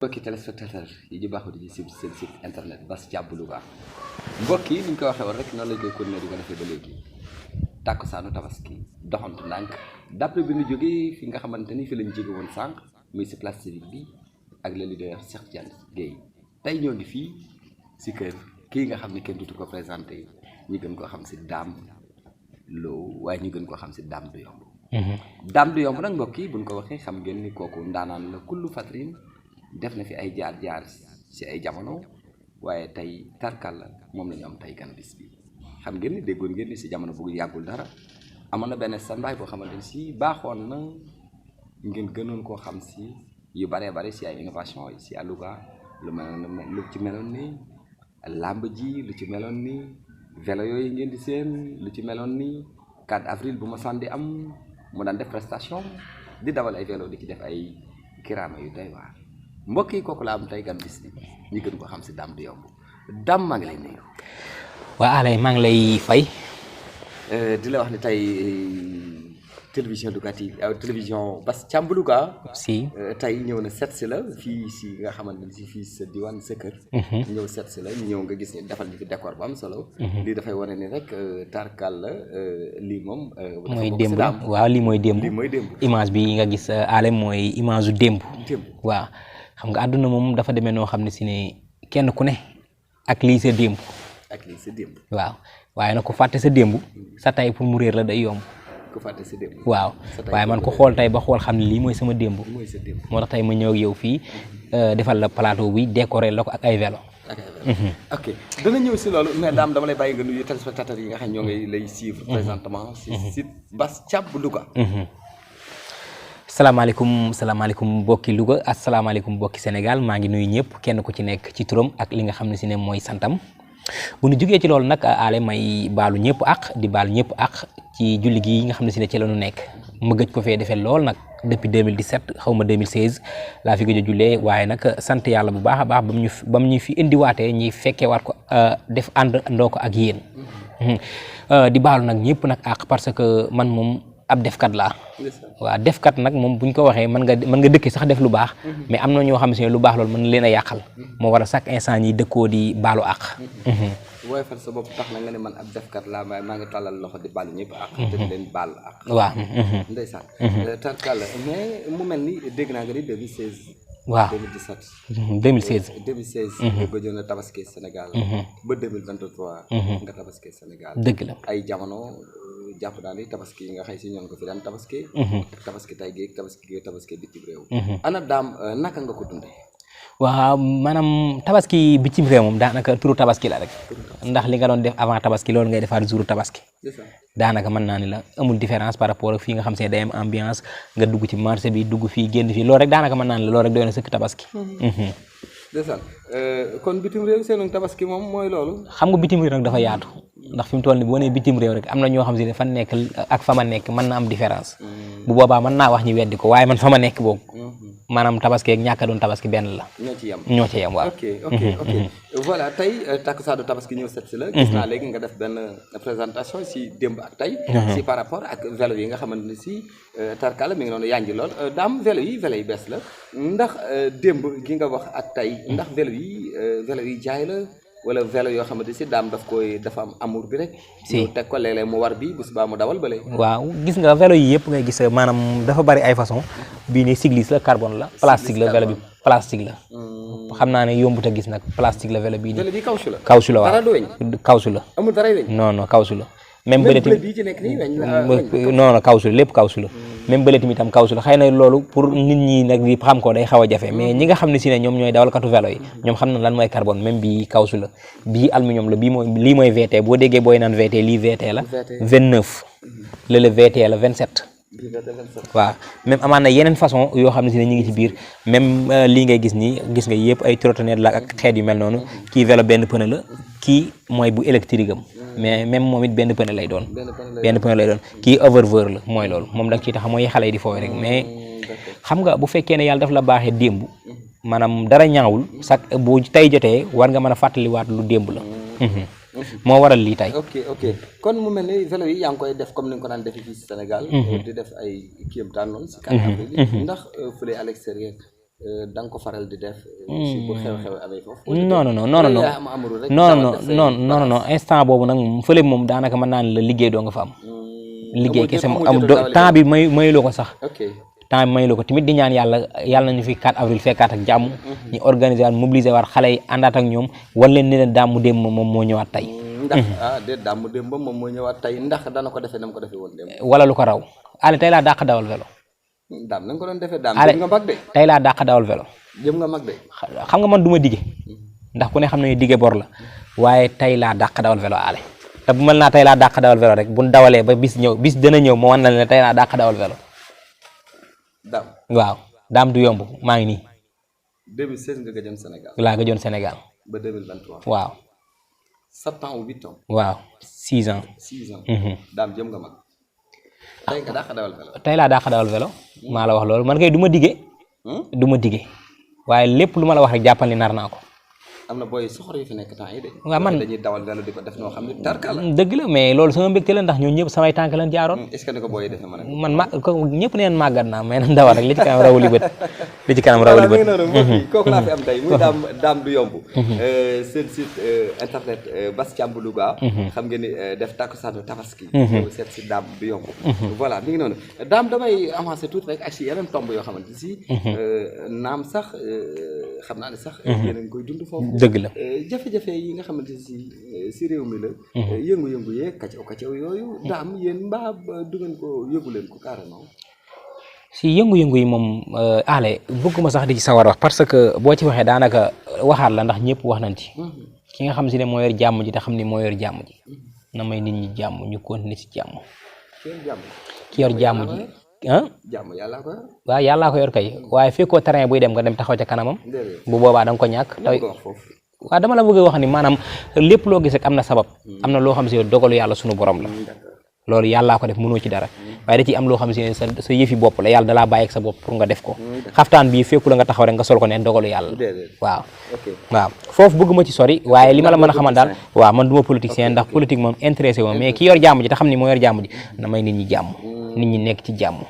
mbokki téléspectateur yi ñu baaxoo di suivre seen site internet Bass Thiam Louga mbokk yi ni ñu ko waxee woon rek noonu lañ koy continuer di ko defee ba léegi tàkkusaanu tabaski doxantu ndànk d'après bi ñu jógee fi nga xamante ni fi lañ jóge woon sànq muy si place civique bi ak le leader Cheikh Tidiane Gueye tey ñoo ngi fii si kër kii nga xam ne kenn dutu ko présenté ñu gën koo xam si Dame Lo waaye ñu gën koo xam si Dame du Yomb. Dame du Yomb nag mbokk yi buñ ko waxee xam ngeen ni kooku ndaanaan la kullu fatrin def na fi ay jaar-jaar si ay jamono waaye tey tarkal la moom la ñu am tey gan bis bi xam ngeen ni déggoon ngeen ni si jamono bu yàggul dara amoon na benn standby boo xamante ni si baaxoon na ngeen gënoon koo xam si yu baree bare si ay innovation si à Louga lu ci meloon ni làmb ji lu ci meloon ni vélo yooyu ngeen di seen lu ci meloon ni 4 avril bu ma sànni am mu daan def prestation di dawal ay vélo di ci def ay kiraama yu doy waar mbokk yi kooku la am tey gan bis bi ñu gën ko xam si Dame du Yomb Dame maa ngi lay nuyu. waa Alay maa ngi lay fay. di la wax ne tey télévision Lougative télévision Bass Thiam Louga. si tey ñëw na seet si la fii si nga xamante ni si fii sa diwaan sa kër. ñëw seet si la ñu ñëw nga gis ne defal ñu fi décor bu am solo. lii dafay wane ni rek tarkal la lii moom. mooy démb waaw lii mooy démb. lii mooy démb image bi nga gis Alay mooy image u démb. démb waaw xam nga àdduna moom dafa demee noo xam ne si ne kenn ku ne ak lii sa démb. ak lii sa démb. waaw waaye nag ku fàtte sa démb sa tay pour mu réer la day yomb. ku fàtte sa démb. waaw waaye man ko xool tey ba xool xam ne lii mooy sama démb. mooy sa démb. moo tax tey ma ñëw ak yow fii defal la plateau bi décoré la ko ak ay vélo. ok dana ñëw si loolu mais Dame dama lay bàyyi nga nuyu téléspectateurs yi nga xam ñoo ngi lay suivre présentement si site Bass Thiam Louga. salaamaaleykum mbokki Louga asalaamaaleykum mbokki Sénégal maa ngi nuyu ñëpp kenn ku ci nekk ci turam ak li nga xam ne si ne mooy santam bu ñu jógee ci loolu nag ale may baalu ñëpp ak di baalu ñëpp ak ci julli gi nga xam ne si ne ci la ñu nekk ma gëj ko fee defee lool nag depuis 2017 xaw ma 2016 laa fi gëj a jullee waaye nag sant yàlla bu baax a baax ba mu ñu fi indiwaatee ñi fekkeewaat ko def ànd ndoo ko ak yéen di baalu nag ñëpp nag ak parce que man moom ab defkat laa waaw defkat nag moom buñ ko waxee mën nga dëkk sax def lu baax mais am na ñoo xam si ne lu baax loolu mën leen a yàqal moo war a chaque instant ñi dëkkoo di baalu àq waaye fan sa bopp tax na nga ne man ab defkat laa maa ngi tàllal loxo di baalu ñëpp àq te di leen baal àq waaw ndeysaan tarkal mais mu mel ni dégg naa nga ni 2016 waaw 2016 nga gëjoon a tabaski Sénégal ba 2023 nga tabaski Sénégal dëgg la ay jamono jàpp naa ni tabaski yi nga xëy si ñoon ko fi daan tabaski tabaski tay géeg tabaski bitim réew ana Dame naka nga ko dundee waaw maanaam tabaski bitim réew moom daanaka turu tabaski la rek ndax li nga doon def avant tabaski loolu ngay defaat jour tabaski daanaka mën naa ni la amul différence par rapport ak fii nga xam se day am ambiance nga dugg ci marché bi dugg fii génn fii loolu rek daanaka mën naa ni la loolu rek doy na sëkk tabaski ndeysaan kon bitim réew seen tabaski moom mooy loolu xam nga bitim réew nag dafa yaatu ndax fi mu toll ni boo nee bitim réew rek am na ñoo xam si ne fa nekk ak fa ma nekk mën na am différence bu boobaa mën naa wax ñi weddi ko waaye man fa ma nekk boobu maanaam tabaski ak ñàkk a doon tabaski benn la ñoo ci yem waaw ok voilà tey takkusaanu tabaski ñëw set si la gis naa léegi nga def benn présentation si démb ak tey si par rapport ak vélo yi nga xamante ne si tarkala mi ngi noonu yaa ngi lool Dame vélo yi bees la ndax démb gi nga wax ak tey ndax vélo yi jaay la wala vélo yoo xamante si Dame dafa am amour bi rek si teg ko léeg-léeg mu war bi bu subaa mu dawal bële waaw gis nga vélo yi yëpp ngay gis maanaam dafa bari ay façon bii ni cycliste la carbone la plastique la vélo bi plastique la xam naa ne yombut a gis nag plastique la vélo bii nii bi caoutchouc la caoutchouc la waaw dara du weñ caoutchouc la amul dara weñ non caoutchouc la même bële tamit bii ci nekk nii weñ non caoutchouc lépp caoutchouc la même bële tamit tam caoutchouc la xëy na loolu pour nit ñi nag di xam ko day xaw a jafe mais ñi nga xam ne si ne ñoom ñooy dawalkatu vélo yi ñoom xam na lan mooy carbone même bii caoutchouc la bii aluminium la lii mooy VT boo déggee booy naan VT lii VT la 29 lële VT la 27 waaw même amaan na yeneen façon yoo xam ne si ne ñu ngi ci biir même lii ngay gis nii gis nga yëpp ay trottinette la ak xeet yu mel noonu kii vélo benn pneu la kii mooy bu électrique am mais même moom it benn pneu lay doon kii overver la mooy loolu moom da nga ciy tax mooy xale yi di fooy rek mais xam nga bu fekkee ne yàlla daf la baaxee démb maanaam dara ñaawul sax bu tey jotee war nga mën a fàttaliwaat lu démb la moo waral lii tey. ok kon mu mel ni vélo yi yaa ngi koy def comme ni nga ko daan defee fii si Sénégal. di def ay kéemtaan noonu si 4 avril. ndax fële à l'extérieur da nga ko faral di def. si bu xew-xew amee foofu. non non non non non instant boobu nag moom fële moom daanaka mën naa ne la liggéey doo nga fa am. liggéey kese mu am temps bi mayuloo ko sax. temps bi mayuloo ko tamit di ñaan yàlla nañu fi 4 avril fekkaat ak jàmm. ñu organiser waat mobiliser waat xale yi àndaat ak ñoom wan leen ne leen Dame mu dem moom moo ñëwaat tey. ndax déet Dame mu dem ba moom moo ñëwaat tey ndax dana ko defee na mu ko defee woon dem. wala lu ko raw ale tey laa dàq dawal vélo. Dame na nga ko doon defee Dame jëm nga mag de. tey laa dàq dawal vélo. jëm nga mag de. xam nga man du ma dige ndax ku ne xam nañu dige bor la waaye tey laa dàq dawal vélo ale te bu mel naa tey laa dàq dawal vélo rek bu ñu dawalee ba bis dana ñëw ma wan na ne tey laa dàq dawal vélo. Dame waaw Dame du yomb maa ngi nii. 2016 nga gëjoon Sénégal. laa gëjoon Sénégal. ba 2023. waaw. 7 ans ou 8 ans. waaw 6 ans. 6 ans. Dame jëm nga mag. tey nga dàq dawal vélo. tey laa dàq dawal vélo. maa la wax loolu man kay du ma dige. du ma dige waaye lépp lu ma la wax rek jàppal ni nar naa ko. am na booy soxor yu fi nekk temps yi de. waaw man dañuy dawal vélo di ko def noo xam ne tarka la. dëgg la mais loolu sama mbégte la ndax ñoo ñëpp samay tànk lañ jaaroon. est-ce que ni ko booy defee man ñëpp neen màggat naa mais nag dawal rek li ci kanam rawali bët. li ci kanam rawali bët. voilà mbokk yi kooku laa fi am tey muy Dame du yomb. seen site internet Bass Thiam bu Louga. xam ngeen ni def takkusaanu tabaski. seet si Dame du yomb. voilà mi ngi noonu Dame damay avancé tuuti rek ak si yeneen tomb yoo xamante si. naam sax xam naa ne sax. yéen a ngi koy dund foofu. dëgg la jafe-jafe yi nga xamante si réew mi la. yëngu-yëngu yeeg kacaw yooyu. Dame yéen mbaa du ngeen ko yëgu leen ko carrément. si yëngu-yëngu yi moom ale bëgguma sax di ci sawar wax parce que boo ci waxee daanaka waxaat la ndax ñëpp wax nañ ci. ki nga xam si ne moo yor jàmm ji te xam ni moo yor jàmm ji. na may nit ñi jàmm ñu continuer si jàmm. ki yor jàmm ji. jàmm yàllaa ko yor. waaw yàllaa ko yor kay waaye fekkoo terrain buy dem nga dem taxaw ca kanamam. bu boobaa da nga ko ñàkk. waaw dama la bëgg a wax ni maanaam lépp loo gis rek am na sabab. am na loo xam si ne dogalu yàlla sunu borom la. loolu yàllaa ko def mënoo ci dara waaye da ciy am loo xam si ne sa yëfi bopp la yàlla dalaa bàyyi ak sa bopp pour nga def ko. xaftaan bii fekku la nga taxaw rek nga sol ko ne dogalu yàlla. waaw waaw foofu bëgguma ci sori waaye li ma la mën a xamal daal waaw man du ma politicien ndax politique moom intéressé moom mais ki yor jàmm ji te xam ni moo yor jàmm ji na may nit ñi jàmm nit ñi nekk ci jàmm.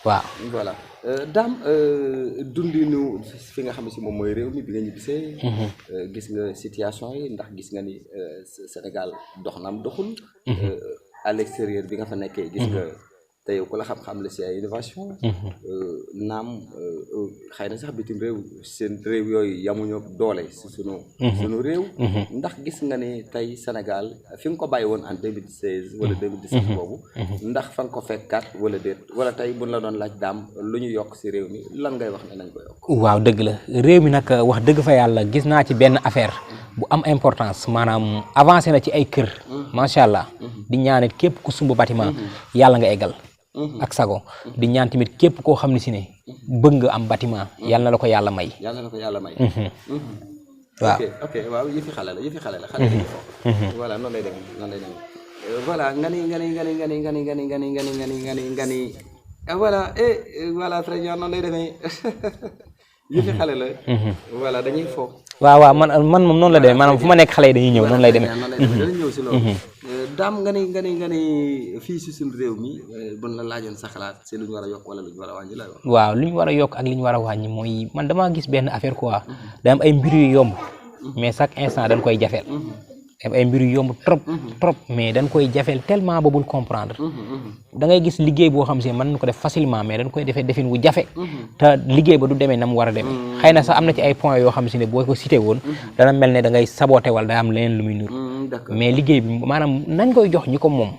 waaw voilà Dame dundinu fi nga xam ne si moom mooy réew mi bi nga ñibbisee. gis nga situation yi ndax gis nga ni Sénégal dox naam doxul. à l'extérieur bi nga fa nekkee. gis nga te yow ku la xam-xam la si ay innovation. naam xëy na sax bitim réew seen réew yooyu yamuñu doole si sunu réew. ndax gis nga ni tey Sénégal fi nga ko bàyyi woon en 2016 wala 2017 boobu. ndax fa nga ko fekkaat wala déet wala tey buñ la doon laaj Dame lu ñu yokk si réew mi lan ngay wax ne nañ ko yokk. waaw dëgg la réew mi nag wax dëgg fa yàlla gis naa ci benn affaire bu am importance maanaam avancé na ci ay kër. macha allah di ñaanit képp ku sumb bâtiment yàlla nga eggal. ak sago di ñaan tamit képp koo xam ne si ne bëgg nga am bâtiment yàlla na la ko yàlla may. yàlla na ko yàlla may. waaw ok waaw yëfi xale la xale yi foofu. voilà noonu lay demee voilà nga ni voilà voilà très bien noonu lay demee yëfi xale la. voilà dañuy foofu. waaw man moom noonu la demee maanaam fu ma nekk xale yi dañuy ñëw noonu lay demee. danañ ñëw si loolu. Dame nga ni fii si suñu réew mi buñ la laajoon sa xalaat si lu ñu war a yokk wala lu ñu war a wàññi la wax. waaw lu ñu war a yokk ak li ñu war a wàññi mooy man damaa gis benn affaire quoi da am ay mbir yu yomb mais chaque instant dañ koy jafeel. ay mbir yu yomb trop mais dañ koy jafeel tellement ba bul comprendre. da ngay gis liggéey boo xam si mën nañ ko def facilement mais dañ koy defee defin wu jafe. te liggéey ba du demee na mu war a demee. xëy na sax am na ci ay points yoo xam si ne boo ko cité woon dana mel ne da ngay saboté wala day am leneen lu muy nur. mais liggéey bi maanaam nañ koy jox ñi ko moom.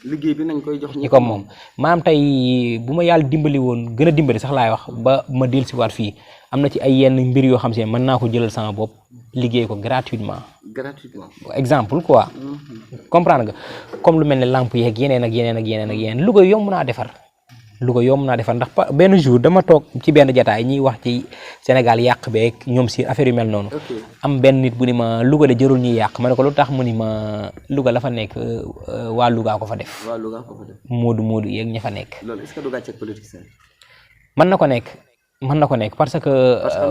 liggéey bi nañ koy jox ñi ko moom maanaam tey bu ma yàlla dimbali woon gën a dimbali sax laay wax ba ma dellusiwaat fii am na ci ay yenn mbir yoo xam si ne mën naa ko jëlal sama bopp liggéey ko gratuitement. exemple quoi. comprendre nga comme lu mel ne lampe yeeg yeneen ak yeneen Louga yomb naa defar. ndax benn jour dama toog ci benn jataay ñuy wax ci Sénégal yàq beeg ñoom si affaire yu mel noonu. am benn nit bu ni ma Louga de jërul ñuy yàq ma ne ko lu tax mu ni ma Louga la fa nekk waa Louga ko fa def. Moodu yeeg ña fa nekk. loolu est-ce que du gàcce politique mën na ko nekk mën na ko nekk parce que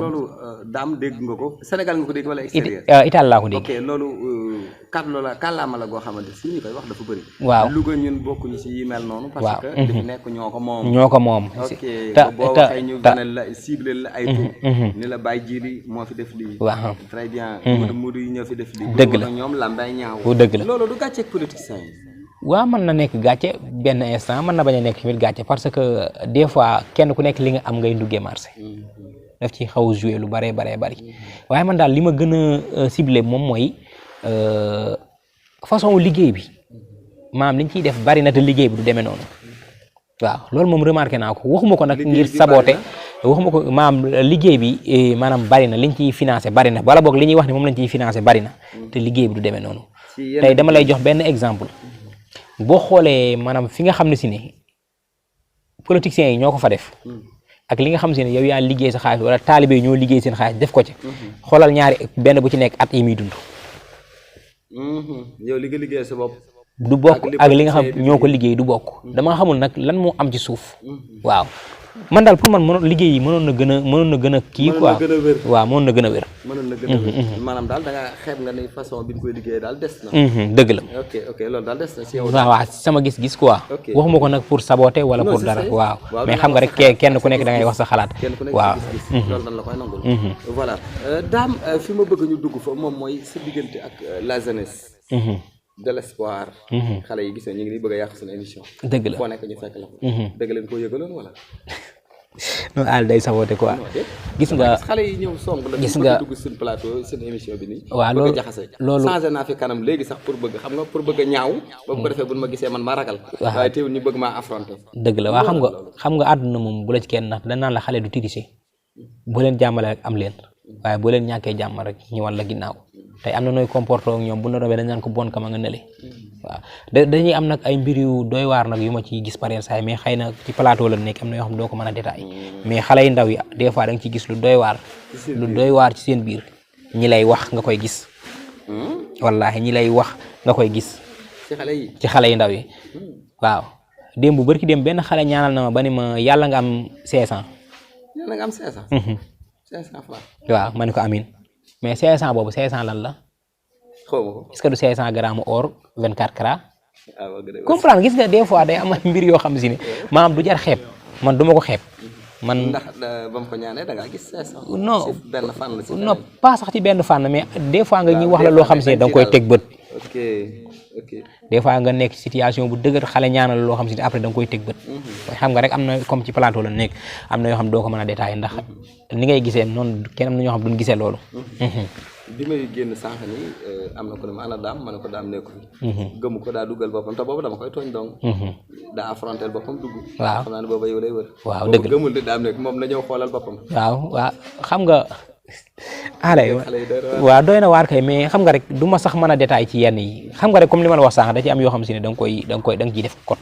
loolu daam dégg nga ko Sénégal nga ko dégg wala extérieur. Italie laa ko dégg. ok loolu kàllaama la goo xamante si ñu koy wax dafa bëri. waaw Louga ñun bokkuñu si yi mel noonu. parce que li fi nekk ñoo ko moom. ñoo ko moom. ok boo waxee ñu gën a la ciblé la ay tur. ni la Baye Djili moo fi def lii. waaw très bien. Mudu yi ñoo fi def lii. dëgg la ñoom lambay ñaaw. dëgg la loolu du gàcceeg politiciens yi. waaw mën na nekk gàcce benn instant mën na bañ a nekk tamit gàcce parce que des fois kenn ku nekk li nga am ngay duggee marché. daf ci xaw a joué lu bëree bari waaye man daal li ma gën a ciblé moom mooy façon liggéey bi maanaam liñ ciy def bari na te liggéey bi du demee noonu waaw loolu moom remarqué naa ko waxuma ko nag ngir saboté waxuma ko maanaam liggéey bi maanaam bari na liñ ciy financé bari na wala boog li ñuy wax ne moom lañ ciy financé bari na te liggéey bi du demee noonu tey dama lay jox benn exemple boo xoolee maanaam fi nga xam ne si ne politiciens yi ñoo ko fa def ak li nga xam si ne yow yaa liggéey sa xaalis wala taalibe yi ñoo liggéey seen xaalis def ko ci xoolal ñaari benn bu ci nekk at yi muy dund yow li nga liggéey sa bopp du bokk ak li nga xam ñoo ko liggéey du bokk dama xamul nag lan moo am ci suuf waaw man daal pour man mënoon liggéey yi mënoon na gën a kii quoi waaw mënoon na gën a wér maanaam daal da nga xeeb nga ni façon bi ñu koy liggéey daal des na dëgg la ok loolu daal des na si yow waaw sama gis-gis quoi waxuma ko nag pour saboter wala pour dara waaw mais xam nga rek kenn ku nekk da ngay wax sa xalaat waaw loolu dañ la koy nangul voilà daam fi ma bëgg ñu dugg fa moom mooy sa diggante ak la jeunesse de l'espoir xale yi gis ñu ngi ni bëgg a yàq suñu émission dëgg la foo nekk ñu fekk la ko dëgg leen koo yëgaloon wala non àll day saboté quoi gis nga xale yi ñëw song la gis nga dugg suñu plateau seen émission bi nii waaw loolu jaxase loolu changé naa fi kanam léegi sax pour bëgg xam nga pour bëgg a ñaaw ba bu ko defee buñ ma gisee man ma ragal waaye teewul ñu bëgg maa affronter dëgg la waaw xam nga àdduna moom bu la ci kenn ndax dañ naan la xale du tricher boo leen jàmmale rek am leen waaye boo leen ñàkkee jàmm rek ñëwal la ginnaaw tey am na nooy comporté ak ñoom bu na robee dañ naan ko bon kama nga nële waaw dañuy am nag ay mbir yu doy waar nag yu ma ci gis pareen saay mais xëy na ci plateau la nekk am na yoo xam doo ko mën a détaillé mais xale yu ndaw yi des fois da nga ci gis lu doy waar ci seen biir ñi lay wax nga koy gis wallaahi ñi lay wax nga koy gis ci xale yu ndaw yi waaw démb bu barki démb benn xale ñaanal na ma ba ni ma yàlla nga am 500 yàlla nga am 500 500 francs waaw ma ne ko amin mais 500 boobu 500 lan la xaw ma ko est-ce que du 500 grammes or 24 carats comprendre gis nga des fois day am mbir yoo xam si ne maanaam du jar xeeb man du ma ko xeeb man ndax ba mu ko ñaanee da ngaa gis 500 non benn fànn la non pas sax ci benn fànn mais des fois nga ñuy wax la loo xam si ne da nga koy teg bët ok des fois nga nekk situation bu dëgër xale ñaanal loo xam si ne après da nga koy teg bët xam nga rek am na comme ci plateau la nekk am na yoo xam doo ko mën a détaillé ndax ni ngay gisee noonu kenn am na ñoo xam duñ gisee loolu bi may génn sànq ni am na ko ne ma ana daam ma ne ko daam nekku fi gëmu ko daa duggal boppam te boobu dama koy tooñ donc daa affronté boppam dugg waaw xam naa ne booba yow lay wër waaw dëgg la gëmul de daam nekk moom la ñëw xoolal boppam waaw xam nga waaw doy na waar kay mais xam nga rek du ma sax mën a détaillé ci yenn yi xam nga rek comme li ma la wax sànq da ci am yoo xam si ne da nga ciy def code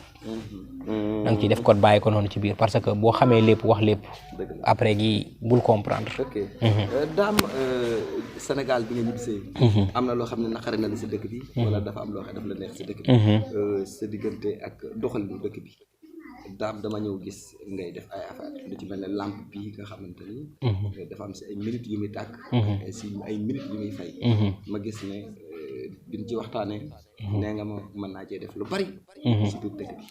da nga ciy def code bàyyi ko noonu ci biir parce que boo xamee lépp wax lépp après gi bul comprendre ok daam Sénégal bi nga ñibbisee am na loo xam ne naqari na la si dëkk bi wala dafa am loo xam ne dafa la neex si dëkk bi sa diggante ak doxalinu dëkk bi daam dama ñëw gis ngay def ay affaire lu ci mel ne lampe bi nga xamante ni dafa am si ay minutes yu muy tàkk si ay minutes yu muy fay ma gis ne biñ ci waxtaanee nee nga ma mën naa cee def lu bari si biir dëkk bi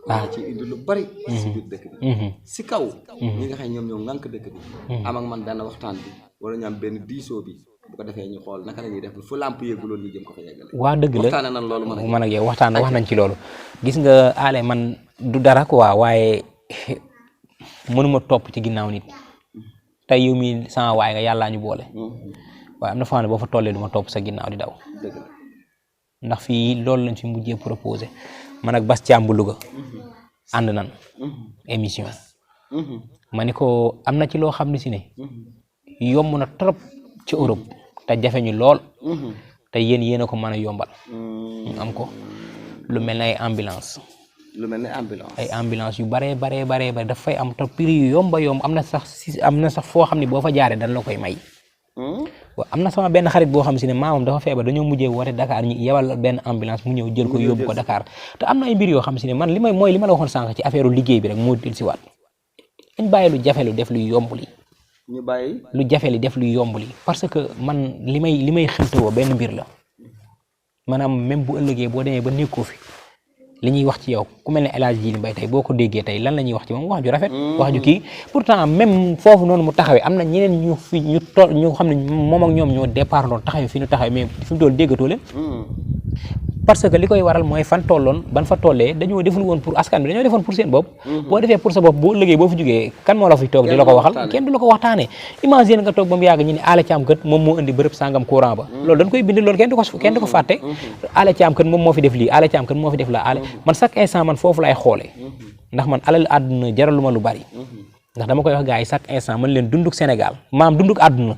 waaw ci indi lu bari si biir dëkk bi si kaw ñi nga xam ñoom ñoo ŋànk dëkk bi am ak man benn waxtaan bi wala ñu am benn diisoo bi bu ko defee ñu xool naka la ñuy def fu lamp yëggu loolu ñu jëm ko fa yeggale waaw dëgg la waxtaane nan loolu man ak yow wax nañ ci loolu gis nga ale man du dara quoi waaye mënuma topp ci ginnaaw nit tey yow mi sama waay nga yàllaa ñu boole waaye am na foo xam ne boo fa tollee du ma topp sa ginnaaw di daw ndax fii loolu lañ fi mujjee proposé man ak Bass Thiam bu Louga ànd nan émission ma ni ko am na ci loo xam ne si ne yomb na trop ci Europe te jafe ñu lool te yéen a ko mën a yombal ñu am ko lu mel ne ay ambulance ay ambulance yu bare daf fay am te prix yu yomba yomb am na sax foo xam ne boo fa jaaree dañ la koy may waaw am na sama benn xarit boo xam si ne maamam dafa feebar dañoo mujjee woote Dakar ñu yebal benn ambulance mu ñëw jël ko yóbbu ko Dakar te am na ay mbir yoo xam si ne man li ma la waxoon sànq ci affaire liggéey bi rek moo del si waat dañ bàyyi lu jafe lu def lu yomb li ñu bàyyi lu jafe li def lu yomb li parce que man li may xëntewoo benn mbir la maanaam même bu ëllëgee boo demee ba nekkoo fi li ñuy wax ci yow ku mel ne El Hadj Djily Mbaye tey boo ko déggee tey lan la ñuy wax ci moom wax ju rafet wax ju kii pourtant même foofu noonu mu taxawee am na ñeneen ñu fi ñu toll ñu xam ne moom ak ñoom ñoo départ doon taxawee fi ñu taxawee mais fi mu toll déggatoo leen parce que li koy waral mooy fan tolloon ban fa tollee dañoo deful woon pour askan bi dañoo defoon pour seen bopp boo defee pour sa bopp boo ëllëgee boo fi jógee kan moo la fi toog di la ko waxal kenn du la ko waxtaanee imagine nga toog ba mu yàgg ñu ne Alé Thiam kat moom moo indi bërëb sangam courant ba loolu dañ koy bind loolu kenn du ko fàtte Alé Thiam kat moom moo fi def lii Alé Thiam kat moo fi def la Alé man chaque instant man foofu laay xoolee ndax man alal àdduna jaraluma lu bari ndax dama koy wax gars yi chaque instant man leen dunduk Sénégal maam dunduk àdduna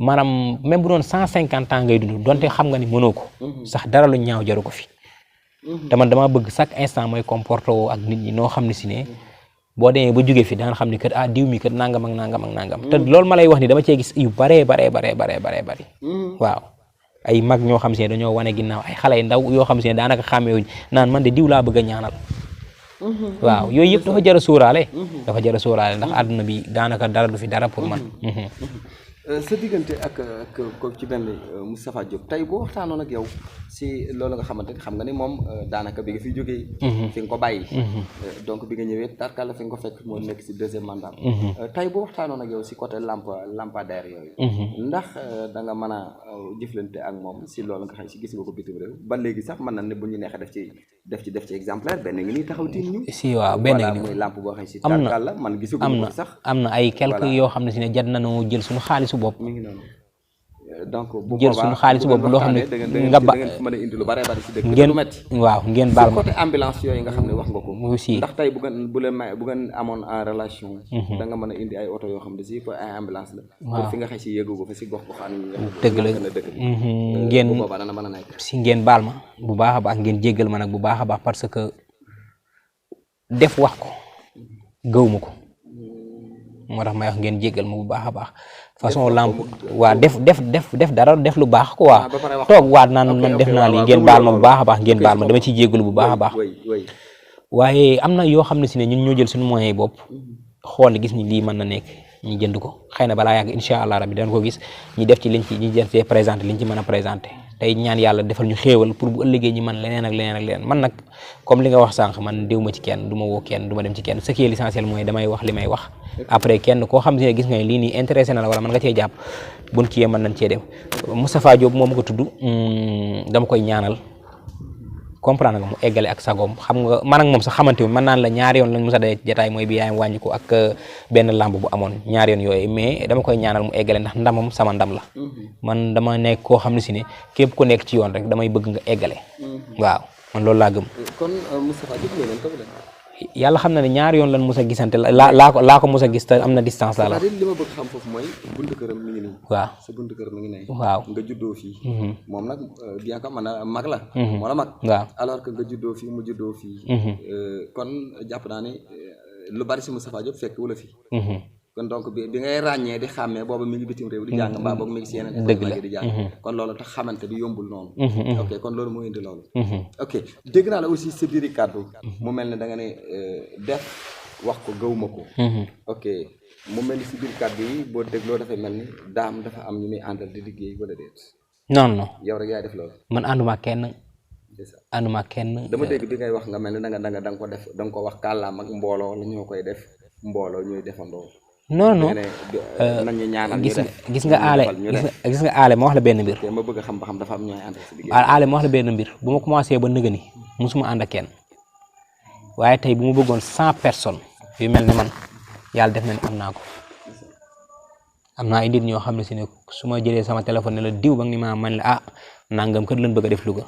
maanaam même bu doon 150 ans ngay dund donte xam nga ni mënoo ko sax dara lu ñaaw jaru ko fi te man dama bëgg chaque instant mooy comporté woo ak nit ñi noo xam ne si ne boo demee ba jógee fi daan xam ni kat ah diw mi kat nangam ak nangam ak nangam te loolu ma lay wax ni dama cee gis yu baree bari waaw ay mag ñoo xam si ne dañoo wane ginnaaw ay xale yu ndaw yoo xam si ne daanaka xàmmeewuñ naan man de diw laa bëgg a ñaanal waaw yooyu yëpp dafa jar a sóoraale ndax àdduna bi daanaka dara du fi dara pour man sa diggante ak ko ci benn Moustapha Diop tey boo waxtaanoon ak yow si loolu nga xamante ni xam nga ni moom daanaka bi nga fi jógee fi nga ko bàyyi donc bi nga ñëwee tarkalla fi nga ko fekk moo nekk si deuxième mandat tey boo waxtaanoon ak yow si côté lampadaire yooyu ndax da nga mën a jëflante ak moom si loolu nga xam si gis nga ko bitim réew ba léegi sax mën na ne bu ñu neexee def ci exemplaire benn ngi nii taxaw tiim ñu si waaw benn ngi muy lampe boo xam si tarkalla man gisaguma ko sax am na ay quelques yoo xam ne si ne jot nañoo jël suñu xaalisu bopp mi ngi noonu donc bu jël suñu xaalis bopp loo xam ne nga ba mën a indi lu bare bari si dëkk ngeen lu metti waaw ngeen baal ma côté ambulance yooyu nga xam ne wax nga ko aussi ndax tey bu ngeen amoon en relation da nga mën a indi ay oto yoo xam ne si pour ay ambulance la pour fi nga xëy si yëgu ko fa si gox goxaan yi dëgg la ngeen bu boobaa dana mën a nekk si ngeen baal ma bu baax a baax ngeen jéggal ma nag bu baax a baax parce que def wax ko gëw ma ko moo tax may wax ngeen jéggal ma bu baax a baax façon lamp waa def dara def lu baax quoi toog waat naan man def naa lii ngeen baal ma bu baax a baax ngeen baal ma dama ciy jéggalu bu baax a baax waaye am na yoo xam ne si ne ñun ñoo jël suñu moyens bopp xool gis ni lii mën na nekk ñu jënd ko xëy na balaa yàgg incha allah rabbi dañ ko gis ñu def ci liñ ci ñu jël présenté liñ ci mën a présenté tey ñaan yàlla defal ñu xéewal pour bu ëllëgee ñi man leneen ak leneen man nag comme li nga wax sànq man déw ma ci kenn du ma woo kenn du ma dem ci kenn ce qui est l'essentiel mooy damay wax li may wax après kenn koo xam ne gis nga lii nii intéressé na la wala man nga cee jàpp buñ kiyee mën nañ cee def Moustapha Diop moom ko tudd dama koy ñaanal comprendre nga mu eggale ak sagoom xam nga man ak moom sax xamante mën naan la ñaari yoon lañ mos a daje jataay mooy bi yaayam wàññi ko ak benn lamb bu amoon ñaari yoon yooyu mais dama koy ñaanal mu eggale ndax ndamam sama ndam la man dama nekk koo xam ne si ne képp ku nekk ci yoon rek damay bëgg nga eggale waaw man loolu laa gëm kon Moustapha Diop yàlla xam na ne ñaari yoon lan mos a gisante laa ko mos a gis te am na distance la li ma bëgg xam foofu mooy buntu këram mi ngi nii waaw sa buntu kër mi ngi nii waaw nga juddoo fii moom nag bien que man a mag la moo la mag waaw alors que nga juddoo fii mu juddoo fii kon jàpp naa ne lu bari si Moustapha Diop fekk wala fii kon donc bi ngay ràññee di xàmmee booba mi ngi bitim réew di jàng mbaa boog mi ngi si yeneen dëgg la di jàng kon loolu tax xamante bi yombul noonu ok kon loolu moo indi loolu ok dégg naa la aussi sa biiri kàddu mu mel ne da nga ne def wax ko gëwuma ko ok mu mel ni si biir kàddu yi boo dégloo dafay mel ni daam dafa am ñu muy àndal di liggéey wala déet non yow rek yaay def loolu man ànduma kenn dama dégg bi ngay wax nga mel ni da nga ko def da nga ko wax kàllaam ak mbooloo la ñoo koy def mbooloo ñooy defandoo non nañu ñaanal gis nga aale ma wax la benn mbir ma bëgg a xam ba xam dafa am ñooy ànd si liggéey aale ma wax la benn mbir bu ma commencé ba nëga ni musuma ànd ak kenn waaye tey bu ma bëggoon 100 personnes yu mel ni man yàlla def na ni am naa ko am naa ay nit ñoo xam ne si ne su ma jëlee sama téléphone ne la diw ba nga ni ma man la nangam kat lañ bëgg a def Louga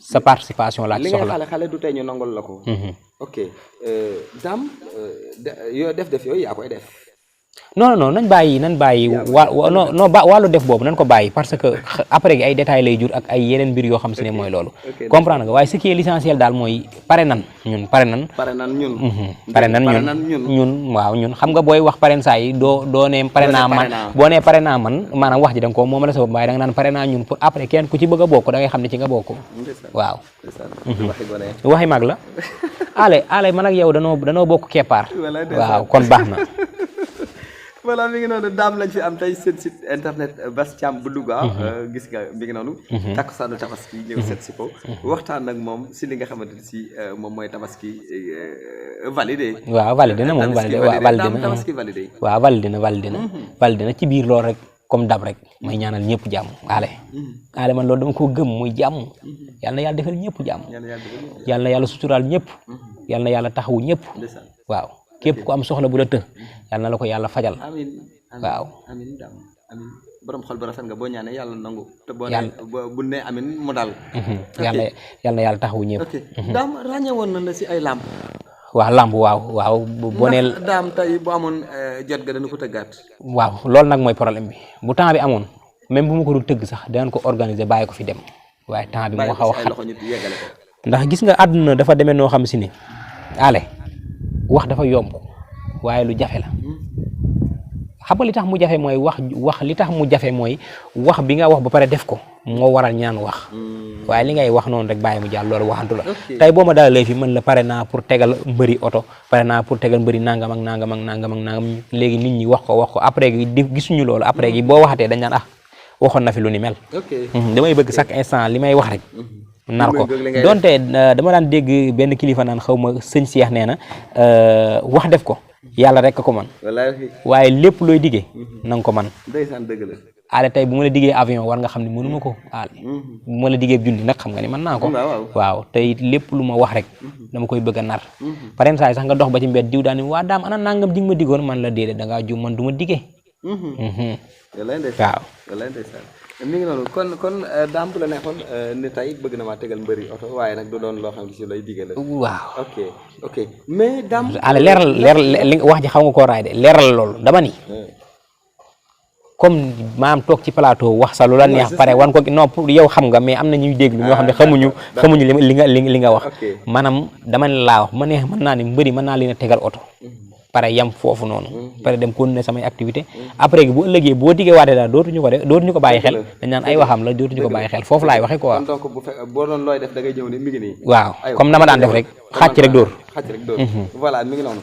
sa participation laa ci soxla li nga xale du tey ñu nangol la ko ok Dame yoo def yooyu yaa koy def non nañ bàyyi wàllu def boobu nañ ko bàyyi parce que après ay détails lay jur ak ay yeneen mbir yoo xam si ne mooy loolu comprendre nga waaye ce qui est l'essentiel daal mooy pare nan ñun waaw ñun xam nga booy wax paren saa yi doo ne pare naa man boo nee pare naa man maanaam wax ji da nga ko moom la sa bopp waaye da nga naan pare naa ñun pour après kenn ku ci bëgg a bokk da ngay xam ne ci nga bokk waaw waxi mag la ale man ak yow danoo bokk keppaar waaw kon baax na voilà mi ngi noonu daam lañ fi am tey seen site internet Bass Thiam bu Louga gis nga mi ngi noonu takkusaanu tabaski ñëw seet si ko waxtaan nag moom si li nga xamante ni si moom mooy tabaski validé waaw validé na moom tabaski validé waaw validé na ci biir loolu rek comme dab rek may ñaanal ñëpp jàmm ale man loolu dama ko gëm muy jàmm yal na yàlla defal ñëpp jàmm yal na yàlla suturaal ñëpp yal na yàlla taxawu ñëpp waaw képp ku am soxla bu la të yal na la ko yàlla fajal waaw amiin borom xol bu rafet nga boo ñaanee yàlla nangu te boo ne bu ne amiin mu dal yal na yàlla taxawu ñëpp daam ràññee woon na la si ay làmb waaw boo nee daam tey bu amoon jot ga dana ko tëggaat waaw loolu nag mooy problème bi bu temps bi amoon même bu ma ko dul tëgg sax danañ ko organiser bàyyi ko fi dem waaye temps bi moo xaw a xat ndax gis nga àdduna dafa demee noo xam si ne ale wax dafa yomb waaye lu jafe la xam nga li tax mu jafe mooy wax li tax mu jafe mooy wax bi nga wax ba pare def ko moo waral ñaan wax waaye li ngay wax noonu rek bàyyi mu jàll loolu waxantu la tey boo ma dalalee fi mën la pare naa pour tegal mbëri oto pare naa pour tegal mbëri nangam ak nangam léegi nit ñi wax ko après gi gisuñu loolu après gi boo waxatee dañ naan waxoon na fi lu ni mel damay bëgg chaque instant li may wax rek nar ko donte dama daan dégg benn kilifa naan xaw ma sëñ Cheikh nee na wax def ko yàlla rek ko man waaye lépp looy diggee na nga ko man ale tey bu ma la diggee avion war nga xam ne mënuma ko ale bu ma la diggee junni nag xam nga ni mën naa ko waaw te it lépp lu ma wax rek dama koy bëgg a nar par exemple sax nga dox ba ci mbedd diw daal ni waa daam ana nangam di nga ma diggoon man la déedéet da ngaa jum man du ma diggee waaw mi ngi noonu kon daam bu la neexoon ni tey bëgg na maa tegal mbëri oto waaye nag du doon loo xam ne si lay diggee la waaw ok mais daam ale leeral li wax ji xaw nga koo raay de leeral loolu dama ni comme maam toog ci plateau wax sa lu la neex pare wan ko non pour yow xam nga mais am na ñuy déglu ñoo xam ne xamuñu li nga wax maanaam dama ne laa wax ma neex mën naa ne mbëri mën naa leen a tegal oto pare yam foofu noonu pare dem continuer samay activité après bu ëllëgee boo diggee waatee daal dootuñu ko bàyyi xel dañ naan ay waxam la dootuñu ko bàyyi xel foofu laay waxe quoi donc boo doon looy def da ngay ñëw ni mi ngi nii waaw comme na ma daan def rek xàcc rek dóor voilà mi ngi noonu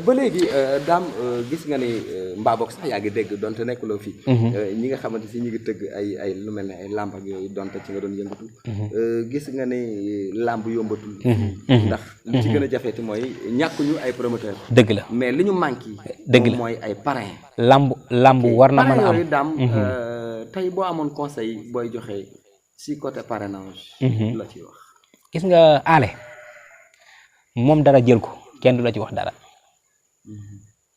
ba léegi daam gis nga ni mbaa boog sax yaa ngi dégg donte nekkuloo fii ñi nga xamante si ñi ngi tëgg ay lu mel ne ay lamb ak yooyu donte ci nga doon yëngatu gis nga ni lamb yombatul ndax li ci gën a jafeeti mooy ñàkkuñu ay promoteur dëgg la mais li ñu manqué dëgg la mooy ay parrain lamb war na mën a am daam tey boo amoon conseil booy joxe si côté parrainage la ciy wax gis nga ale moom dara jël ko kenn du la ci wax dara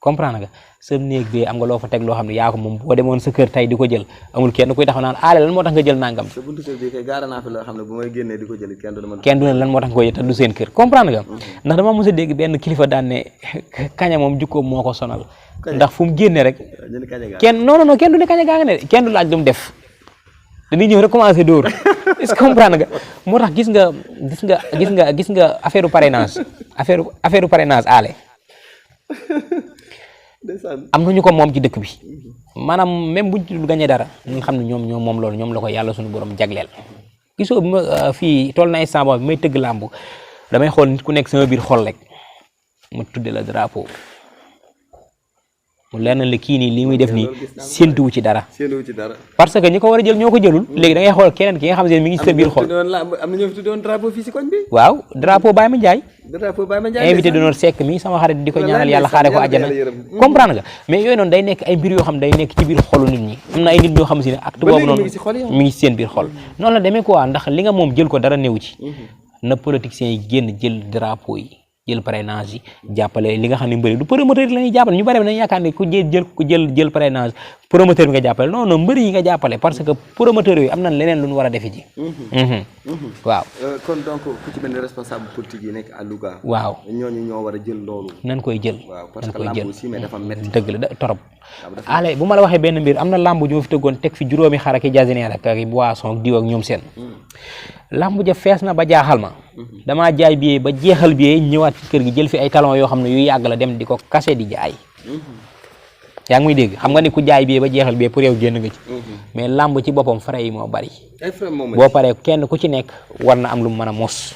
comprendre nga sa néeg bi am nga loo fa teg loo xam ne yaa ko moom boo demoon sa kër tey di ko jël amul kenn kuy taxaw naan aale lan moo tax nga jël nangam sa buntu kër bi kay gaara naa fi loo xam ne bu may génnee di ko jël kenn du ne lan moo tax nga koy te du seen kër comprendre nga ndax dama mos a dégg benn kilifa daan ne kaña moom jukkoom moo ko sonal ndax fu mu génne rek kenn non kenn du ne kaña gaa nga ne kenn du laaj lu mu def dañuy ñëw rek commencé dóor est-ce que comprendre nga moo tax gis nga affaire parrainage aale am na ñu ko moom ci dëkk bi maanaam même buñ ci dul gañee dara ñu xam ne ñoom moom loolu ñoom la ko yàlla suñu borom jagleel gisoo bi ma fii toll na instant boobu bi may tëgg làmb damay xool nit ku nekk sama biir xol rek mu tudde la drapeau mu leer na la kii nii li muy def nii séentuwu ci dara parce que ñi ko war a jël ñoo ko jëlul léegi da ngay xool keneen ki nga xam ne mi ngi ci sa biir xol am na ñoo fi tuddoon drapeau fii si koñ bi waaw drapeau Baye Mandiaye invité donoor Seck mi sama xarit di ko ñaanal yàlla xaare ko àjjana comprendre nga mais yooyu noonu day nekk ay mbir yoo xam day nekk ci biir xolu nit ñi am na ay nit ñoo xam si ne acte boobu noonu mi ngi ci seen biir xol noonu la demee quoi ndax li nga moom jël ko dara néew ci na politiciens yi génn jël drapeau yi jël parrainage yi jàppale li nga xam ne mbëri du promoteur la ñuy jàppale ñu bari nañu yaakaar ne ku jël parrainage promoteur bi nga jàppale non non mbër yi nga jàppale parce que promoteur yi am nañ leneen lu ñu war a defi ji. waaw. kon donc ku ci mel ni responsable politique yi nekk à Louga. waaw ñooñu ñoo war a jël loolu. nañ koy jël. waaw parce que lamb aussi mais dafa métti. dëgg la torop. ale bu ma la waxee benn mbir am na lamb ju ma fi tëggoon teg fi juróomi xar ak i jasineer ak i boisson ak diw ak ñoom seen. lamb ja fees na ba jaaxal ma. damaa jaay billet ba jeexal billet ñëwaat ci kër gi jël fi ay talons yoo xam ne yu yàgg la dem di ko kase di jaay. yaa ngi muy dégg xam nga ni ku jaay billet ba jeexal billet pour yow génn nga ci. mais lamb ci boppam frais yi moo bari. boo paree kenn ku ci nekk war na am lu mu mën a mos.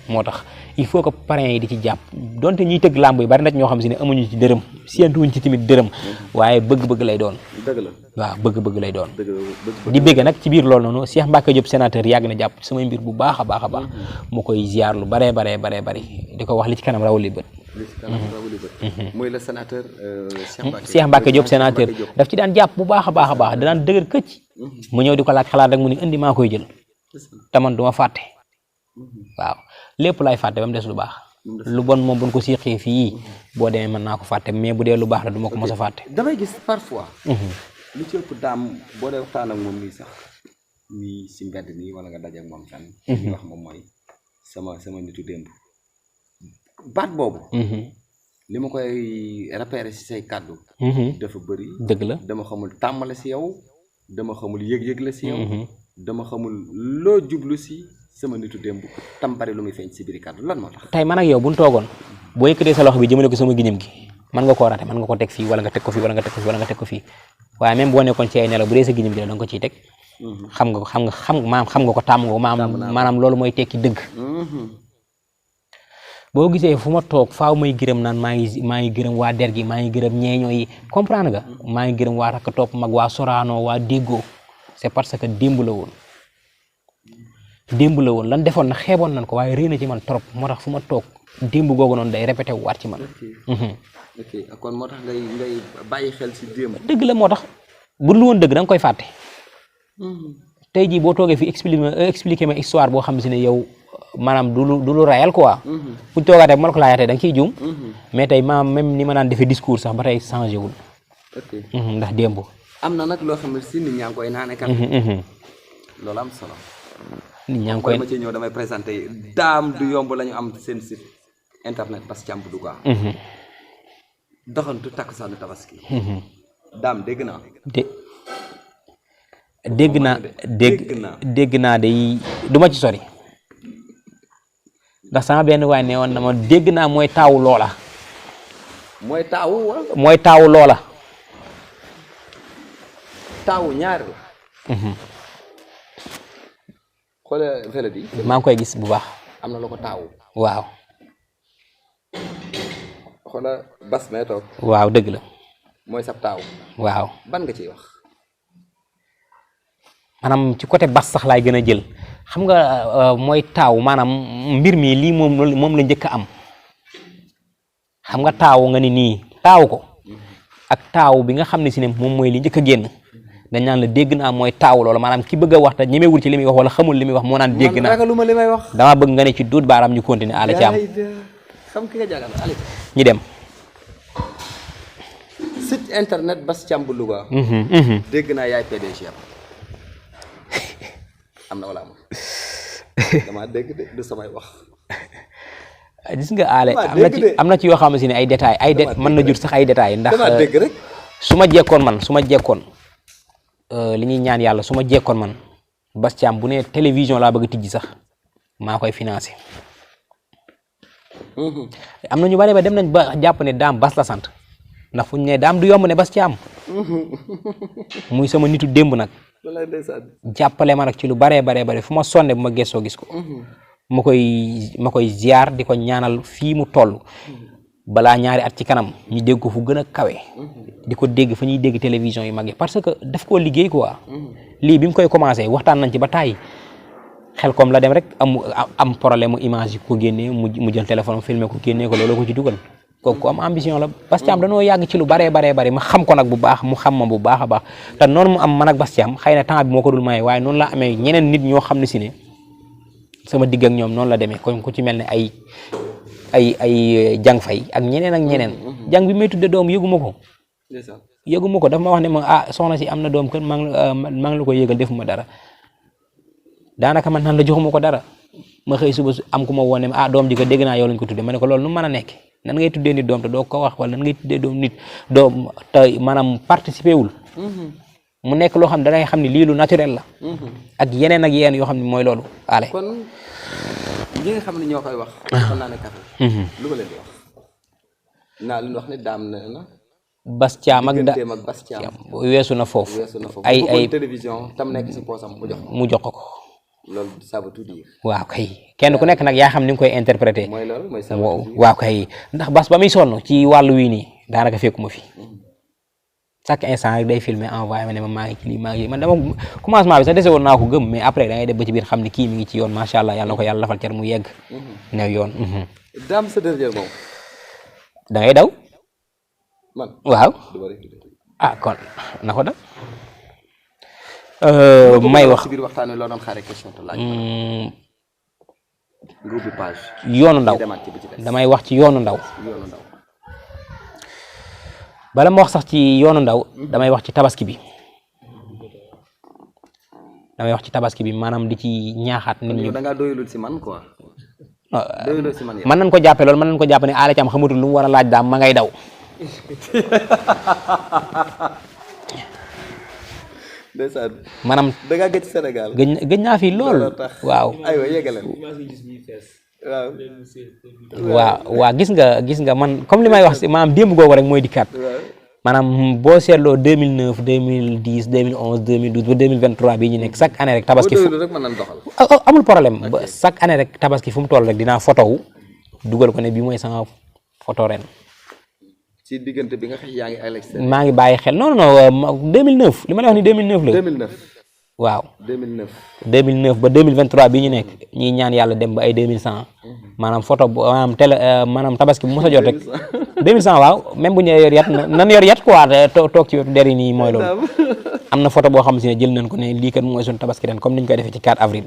moo tax il faut que parrains yi di ci jàpp donte ñuy tëgg lamb yi bari na ñoo xam si ne amuñu ci dërëm séentuwuñ ci tamit dërëm waaye bëgg-bëgg lay doon. dëgg la waaw bëgg-bëgg lay doon. di bëgg nag ci biir loolu noonu Cheikh Mbacke Diop sénateur yàgg na jàpp samay mbir bu baax a baax a baax. mu koy ziar lu baree di ko wax li ci kanam rawali bët. mooy le sénateur Cheikh Mbacke Diop sénateur daf ci daan jàpp bu baax a baax a baax danaan dëgër këcc. mu ñëw di ko laaj xalaat rek mu ni indi maa koy jël. te man du ma fàtte. waaw lépp lay fàtte ba mu des lu baax. lu bon moom buñ ko siixee fii boo demee mën naa ko fàtte mais bu dee lu baax la du ma ko mos a fàtte. damay gis parfois. lu ci ëpp daam boo dee waxtaan ak moom nii sax nii si mbedd nii wala nga daje ak moom kan. li wax moom mooy sama nitu démb. baat boobu. li ma koy repérer si say kàddu. dafa bëri. dëgg la dama xamul tàmmale si yow dama xamul yëg-yëg la si yow. dama xamul loo jublu si sama nitu démb tam bari lu muy feeñ si biir kàddu lan moo tax. tey man ak yow bu ñu toogoon boo yëkkatee sa loxo bi jëmale ko sama giñam gi mën nga koo rate mën nga ko teg fii wala nga teg ko fii wala nga teg ko fii wala nga teg ko fii waaye même boo nekkoon ci ay nelaw bu dee sa giñam gi la da nga ko ciy teg. xam nga ko tàmm nga ko maanaam loolu mooy tekki dëgg. boo gisee fu ma toog faaw may gërëm naan maa ngi gërëm waa der gi maa ngi gërëm ñeeñoo yi comprendre nga maa ngi gërëm waa Rakk Topp Mag waa Sorano waa Déggoo c'est parce que démb la woon lan defoon na xeeboon nañ ko waaye réy na ci man trop moo tax fu ma toog démb googu noonu day répété wu waat ci man. ok kon moo tax ngay bàyyi xel si démb. dëgg la moo tax bu lu woon dëgg da nga koy fàtte. tey jii boo toogee fi expliqué ma histoire boo xam si ne yow maanaam du lu réel quoi. buñ toogaatee bu ma la ko laajaatee da nga ciy juum. mais tey même ni ma naan defee discours sax ba tey changé wul. ndax démb. am na nag loo xam ne si nit ñaa ngi koy naane kat. loolu am solo. nit ñaa ngi koy ma ci ñëw damay présenté daam du yomb la ñu am seen site internet Bass Thiam bu Louga. doxantu takkusaanu tabaski. daam dégg naa. dégg naa day du ma ci sori. ndax sama benn waay ne woon na ma dégg naa mooy taawu loola. mooy taawu loola. taawu ñaar la. xoolal vélo bi. maa ngi koy gis bu baax. am na lu ko taawu. waaw. xoolal Bass mee toog. waaw dëgg la. mooy sab taawu. waaw ban nga ciy wax. maanaam ci côté Bass sax laay gën a jël xam nga mooy taaw maanaam mbir mi lii moom la njëkk a am xam nga taaw nga ni nii taaw ko ak taaw bi nga xam ne si ne moom mooy li njëkk a génn dañ naan la dégg naa mooy taaw loolu maanaam ki bëgg a wax te ñemewul ci li muy wax wala xamul li muy wax moo naan dégg naa ragaluma li may wax. dama bëgg nga ne ci duut baaraam ñu continuer Alla Thiam xam ki nga jàngal Alla ñu dem site internet Bass Thiam bu Louga. dégg naa yaay PDG am na wala amul dama dégg de du samay wax. gis nga Alla am na ci yoo xam ne si ne ay détails mën na jur sax ay détails ndax dama dégg rek. su ma jekkoon li ñuy ñaan yàlla su ma jekkoon man Bass Thiam bu ne télévision laa bëgg a tijji sax maa koy financé. am na ñu bari ba dem nañ ba jàpp ne daam Bass la sant ndax fu ñu ne daam du yomb ne Bass Thiam muy sama nitu démb nag. jàppale ma nag ci lu bare fu ma sonne bu ma gëstoo gis ko. ma koy ziar di ko ñaanal fii mu toll. balaa ñaari at ci kanam ñu dégg ko fu gën a kawe. di ko dégg fa ñuy dégg télévision yu mag yi parce que daf koo liggéey quoi. lii bi mu koy commencé waxtaan nañ ci ba tàyyi xel comme la dem rek am problème mu image yi ko génnee mu jël téléphone filmé ko génnee ko loolu ko ci dugal. kooku am ambition la Bass Thiam dañoo yàgg ci lu bare ma xam ko nag bu baax mu xam ma bu baax a baax te noonu mu am man ak Bass Thiam xëy na temps bi moo ko dul maye waaye noonu la amee ñeneen nit ñoo xam ne si ne sama digg ak ñoom noonu la demee kon ku ci mel ne ay jàng fay ak ñeneen jàng bi may tudde doom yëguma ko yëguma ko dafa ma wax ne ma ah soxna si am na doom kër maa ngi la ko yëgal defuma dara daanaka man nan la joxuma ko dara ma xëy suba am ku ma woon ne ah doom ji ko dégg naa yow lañ ko tuddee ma ne ko loolu nu mën a nekk nan ngay tuddee nit doom te doo ko wax wala nan ngay tuddee doom nit doom te maanaam participer wul mu nekk loo xam ne dangay xam ne lii lu naturel la ak yeneen yoo xam ne mooy loolu ale kon ñi nga xam ne ñoo koy wax xam naa ne café lu ma leen di wax naa leen wax ne daam na Bas Thiam ak digganteem ak Bas Thiam weesu na foofu ay ay télévision tam nekk si poosam mu jox ko loolu ça veut tout dire waaw kay kenn ku nekk nag yaa xam ni nga koy interpréter mooy loolu mooy waaw kay ndax Bas ba muy sonn ci wàllu wii nii daanaka fekkuma fi chaque instant rek day filmer envoyé ma ne ma maa ngi ci lii maa ngi man dama commencement bi sax dese woon naa ko gëm mais après da ngay def ba ci biir xam ni kii mi ngi ci yoon macha allah yàlla na ko yàlla lafal cer mu yegg new yoon daam sa dernier mot da ngay daw man waaw kon na ko da may wax ci biir waxtaan wi loo doon xaare question te laaj nga ubbi page yoonu ndaw damay wax ci yoonu ndaw bala ma wax sax ci yoonu ndaw damay wax ci tabaski bi maanaam di ci ñaaxaat nit ñi da ngaa doyulul si man quoi mën nañ ko jàppe loolu mën nañ ko jàppe ne Alé Thiam xamatul lu mu war a laaj daam ma ngay daw ndeysaan maanaam da ngaa gëj Sénégal gëj naa fi lool waaw aywa yeggaleen waaw gis nga man comme li may wax si maanaam démb googu rek mooy dikkaat maanaam boo seetloo 2009 2010 2011 2012 ba 2023 bii ñu nekk chaque année rek tabaski amul problème ba chaque année rek tabaski fu mu toll rek dinaa photo wu dugal ko ne bii mooy sama photo ren ci diggante bi nga xam yaa ngi Alex maa ngi bàyyi xel non 2009 li ma lay wax ni 2009 la 2009 waaw 2009 ba 2023 bii ñu nekk ñuy ñaan yàlla dem ba ay 2100 maanaam photo bu maanaam tabaski bu mos a jot rek 2100 waaw même bu ñu yor yat nan yor yat quoi toog ci wetu der yi nii mooy loolu am na photo boo xam si ne jël nañ ko ne lii kat mooy suñu tabaski ren comme ni ñu koy defee ci 4 avril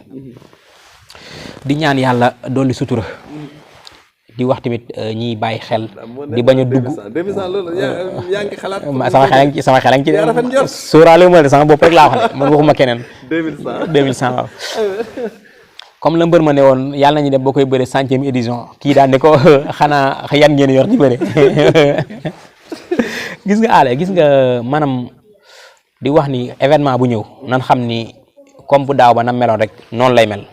di ñaan yàlla dolli sutura di wax tamit ñiy bàyyi xel di bañ a dugg yaa ngi xalaat sama xel a ngi ci sóoraale ma sama bopp rek laa wax ne man waxuma keneen 2100 waaw comme la mbër ma ne woon yàlla nañu dem boo koy bëre 100e édition kii daan ne ko xanaa yan ngeen yor di bëre gis nga Alé gis nga maanaam di wax ni événement bu ñëw nan xam ni comme bu daaw ba na meloon rek noonu lay mel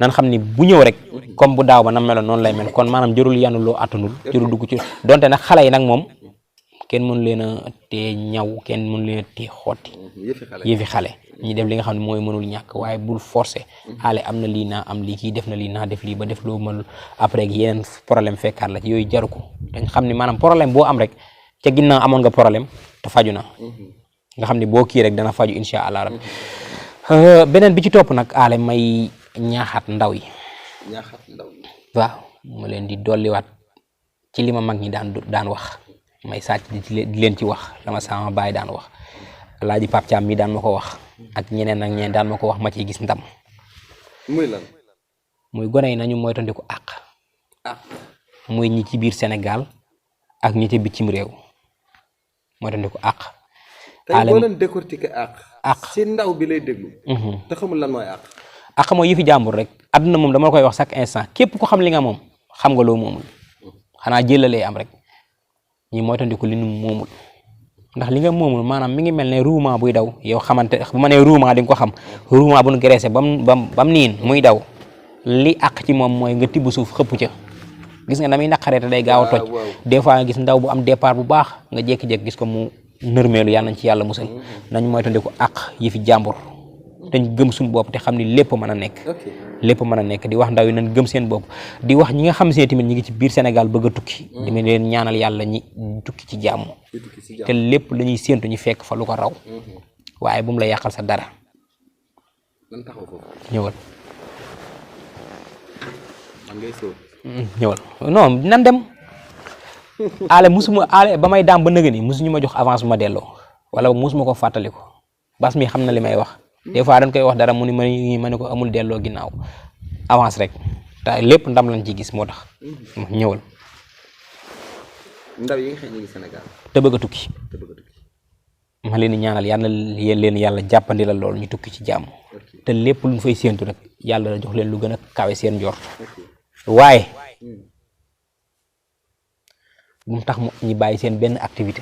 nan xam ni bu ñëw rek comme bu daaw ba na meloon noonu lay mel kon maanaam jërul yanu loo attanul jërul dugg ci donte nag xale yi nag moom kenn mënu leen a tee ñaw kenn mënu leen a tee xotti yëfi xale ñi def li nga xam ne mooy mënul ñàkk waaye bul forcer Alé am na lii naa am lii kii def na lii naa def lii ba def loo mënul après yeneen problème fekkaat la ci yooyu jaru ko dañ xam ni maanaam problème boo am rek ca ginnaaw amoon nga problème te faju na nga xam ni boo kii rek dana faju insha allah rabbi beneen bi ci topp nag Alé may ñaaxaat ndaw yi waaw mu leen di dolliwaat ci li ma mag ñi daan wax may sàcc di leen ci wax dama sama baay daan wax Alaaji Pape Thiam mi daan ma ko wax ak ñeneen ak ñeneen daan ma ko wax ma ciy gis ndam muy lan muy gone yi nañu moytandiku àq muy ñi ci biir Sénégal ak ñi ci bitim réew moytandiku àq tey boo leen décortiquer àq ci ndaw bi lay déglu te xamul lan mooy àq mooy yëfi jàmbur rek àdduna moom dama la koy wax chaque instant képp ko xam li nga moom xam nga loo moomul xanaa jëlalee am rek ñi moytandiku li nu moomul ndax li nga moomul maanaam mi ngi mel ne ruuma buy daw yow xamante bu ma nee ruuma di nga ko xam ruuma bu nu graissé bam niin muy daw li àq ci moom mooy nga tibb suuf xëpp ca gis nga damay naqaree te day gaaw a toj des fois nga gis ndaw bu am départ bu baax nga jékki-jékki gis ko mu nërmeelu yàlla nañ ci yàlla musal nañ moytandiku àq yëfi jàmbur dañ gëm suñu bopp te xam ni lépp mën a nekk di wax ndaw yi nañ gëm seen bopp di wax ñi nga xam see tamit ñi ngi ci biir Sénégal bëgg a tukki dama leen ñaanal yàlla ñi tukki ci jàmm te lépp la ñuy séentu ñu fekk fa lu ko raw waaye bu mu la yàqal sa dara ñëwal non nan dem Alé ba may daam ba nëga ni musuñu ma jox avance bu ma delloo wala musuma ko fàttali ko Bas mi xam na li may wax des fois dañ koy wax dara mu ni ma ne ko amul delloo ginnaaw avance rek te lépp ndam lañ ci gis moo tax ñëwal ndaw yi nga xam ne ñu ngi Sénégal te bëgg a tukki ma leen di ñaanal yàlla leen yàlla jàppandi la lool ñu tukki ci jàmm te lépp luñ fay séentu rek yàlla jox leen lu gën a kawe seen njort waaye bu mu tax ñu bàyyi seen benn activité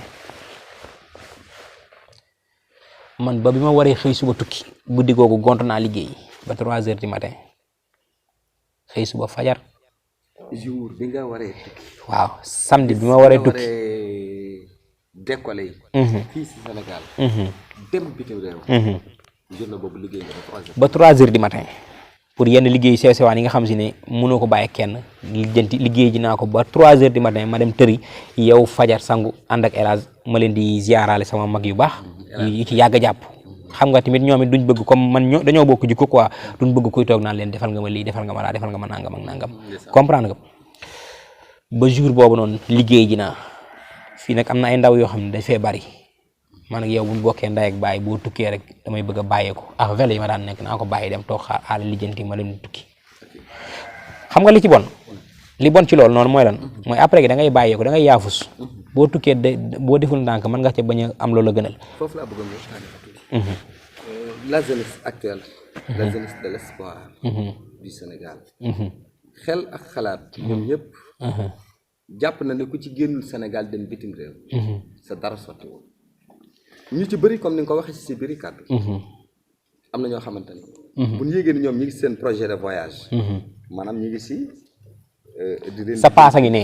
man ba bi ma waree xëy suba tukki guddi googu gont naa liggéey ba 3 heures du matin xëy suba fajar. jour bi nga waree tukki. waaw samedi bi ma waree tukki. décollé yi. fii si Sénégal. dem bitim réew. journée boobu liggéey nga ba 3 heures. ba 3 heures du matin pour yenn liggéey sew sewaan yi nga xam si ne mënoo ko bàyyi kenn lijjanti liggéey ji naa ko ba 3 heures du matin ma dem tëri yow fajar sangu ànd ak élage ma leen di ziaraale sama mag yu baax. yi ci yàgg a jàpp. xam nga tamit ñoom it duñ bëgg comme man dañoo bokk jikko quoi duñ bëgg kuy toog naan leen defal nga ma lii defal nga ma laa defal nga ma nangam ak nangam. comprendre nga ba jour boobu noonu liggéey ji naa fii nag am na ay ndaw yoo xam ne dañ fee bari man ak yow buñ bokkee ndey ak bàyyi boo tukkee rek damay bëgg a bàyyeeku ak vélo yi ma daan nekk naa ko bàyyi dem toog xaar àll lijjanti ma leen tukki. xam nga li ci bon li bon ci loolu noonu mooy lan mooy après da ngay bàyyeeku da ngay yaafus boo tukkee boo deful ndànk mën nga ca bañ a am loola gënal. foofu laa bëggoon la jeunesse actuelle. la jeunesse de l'espoir. du Sénégal. xel ak xalaat. ñoom ñëpp. jàpp na ne ku ci génnul Sénégal dem bitim réew. sa dara sottiwul. ñu ci bëri comme ni nga ko waxee si biir kàddu. am na ñoo xamante ni. bu ñu yéegee ni ñoom ñu ngi seen projet de voyage. maanaam ñu ngi si. sa paasa ngi ne.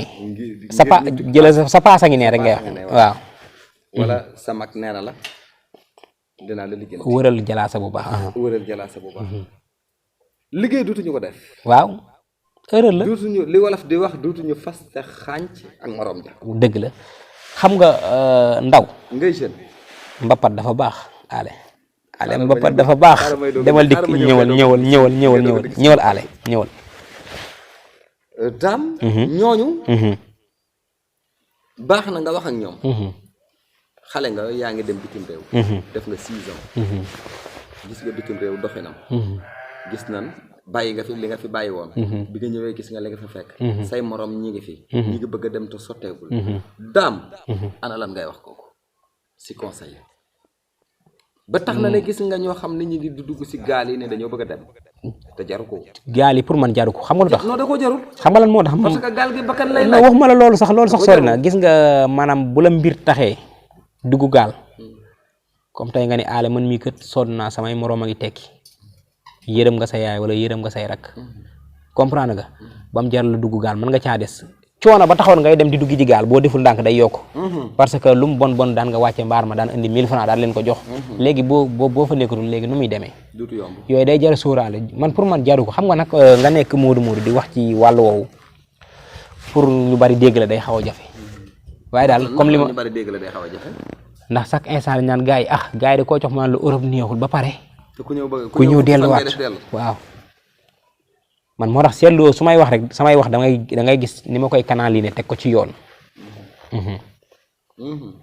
sa paasa ngi ne rek ngay wax waaw. wala sa mag nee na la. dinaa la liggéey. wëral jalaasa bu baax. wëral jalaasa bu baax. liggéey duutuñu ko def. waaw erreur la. duutuñu li wolof di wax duutuñu fas te xànc ak morom ja. dëgg la xam nga ndaw. ngay jeune. mbapat dafa baax ale mbapat dafa baax. demal dikk ñëwal ale ñëwal. daam. ñooñu. baax na nga wax ak ñoom. xale nga yaa ngi dem bitim réew. def nga 6 ans. gis nga bitim réew doxinam. gis nan bàyyi nga fi li nga fi bàyyi woon. bi nga ñëwee gis nga li nga fa fekk. say morom ñi ngi fi. ñi ngi bëgg a dem te sotteegul. daam. ana lan ngay wax kooku si conseil. ba tax na ne gis nga ñoo xam ne ñi ngi dugg si gaal yi ne dañoo bëgg a dem te jaru ko. gaal yi pour man jaru ko xam nga lu tax. non da koo jarul. xam nga lan moo tax. parce que gaal gi bakkan lay laaj. waxuma la loolu sax sori na gis nga maanaam bu la mbir taxee. dugg gaal comme tey nga ni aale man mii kët sonn naa samay moroom a ngi tekki yërëm nga sa yaay wala yërëm nga say rak comprendre nga ba mu jar la dugg gaal mën nga caa des coono ba taxoon ngay dem di dugg ji gaal boo deful ndànk day yokk parce que lu mu bon daan nga wàcce mbaar ma daan indi 1000 francs daan leen ko jox léegi boo fa nekkatul léegi nu muy demee yooyu day jar sóoraale man pour man jaru ko xam nga nag nga nekk moodu di wax ci wàllu woowu pour ñu bari dégg la day xaw a jafe waaye daal comme li ma bari dégg la day xaw a jafe ndax chaque instant ñaan gars yi de koo jox ma la Europe neexul ba pare ku ñëw delluwaat waaw man moo tax seetloo su may wax rek samay wax da ngay gis ni ma koy canaliser teg ko ci yoon.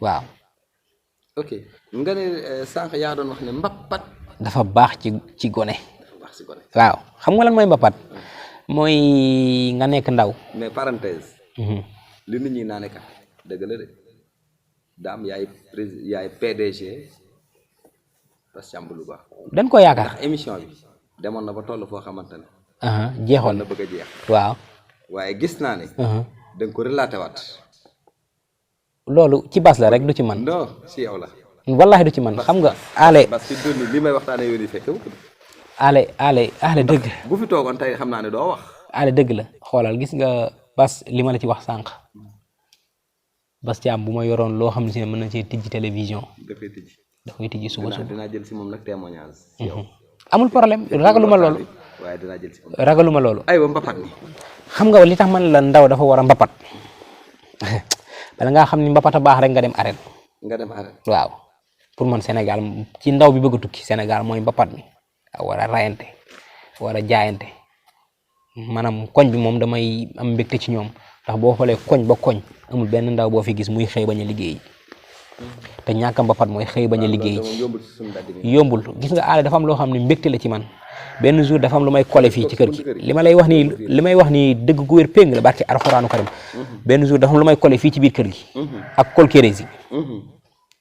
waaw. ok nga ne sànq yaa doon wax ne mbappat. dafa baax ci gone. dafa baax ci gone. waaw xam nga lan mooy mbappat mooy nga nekk ndaw. mais parenthèse. li nit ñi naan ka dëgg la de daam yaay PDG Bass Thiam bu Louga. dañ ko yaakaar ndax émission bi demoon na ba toll foo xamante ne. jeexoon na bëgg a jeex. waaw. waaye gis naa ne. da nga ko relaté waat. loolu ci Bass la rek du ci man. non si yow la. wallahi du ci man xam nga. ale parce que dund li may waxtaanee yow di fekk. ale dëgg. bu fi toogoon tey xam naa ne doo wax. ale dëgg la xoolal gis nga Bass li ma la ci wax sànq. Bass Thiam bu ma yoroon loo xam ne si ne mën na cee tijji télévision. da koy tijji suba dinaa jël si moom nag témoignage. si yow. amul problème ragaluma loolu. waaye dinaa jël si moom. ragaluma loolu. aywa mbapat mi. xam nga li tax man la ndaw dafa war a mbapat bala ngaa xam ni mbapat a baax rek nga dem arène. waaw pour man Sénégal ci ndaw bi bëgg a tukki Sénégal mooy mbapat mi war a rayante war a jaayante maanaam koñ bi moom damay am mbégte ci ñoom ndax boo xoolee koñ ba koñ amul benn ndaw boo fi gis muy xëy bañ a liggéey te ñàkk a mbapat mooy xëy bañ a liggéey yombul gis nga aale dafa am loo xam ne mbégte la ci man benn jour dafa am lu may collé fii ci kër gi li may wax nii dëgg gu wér péng la barki Alxuraanu Karim benn jour dafa am lu may collé fii ci biir kër gi ak kol kérési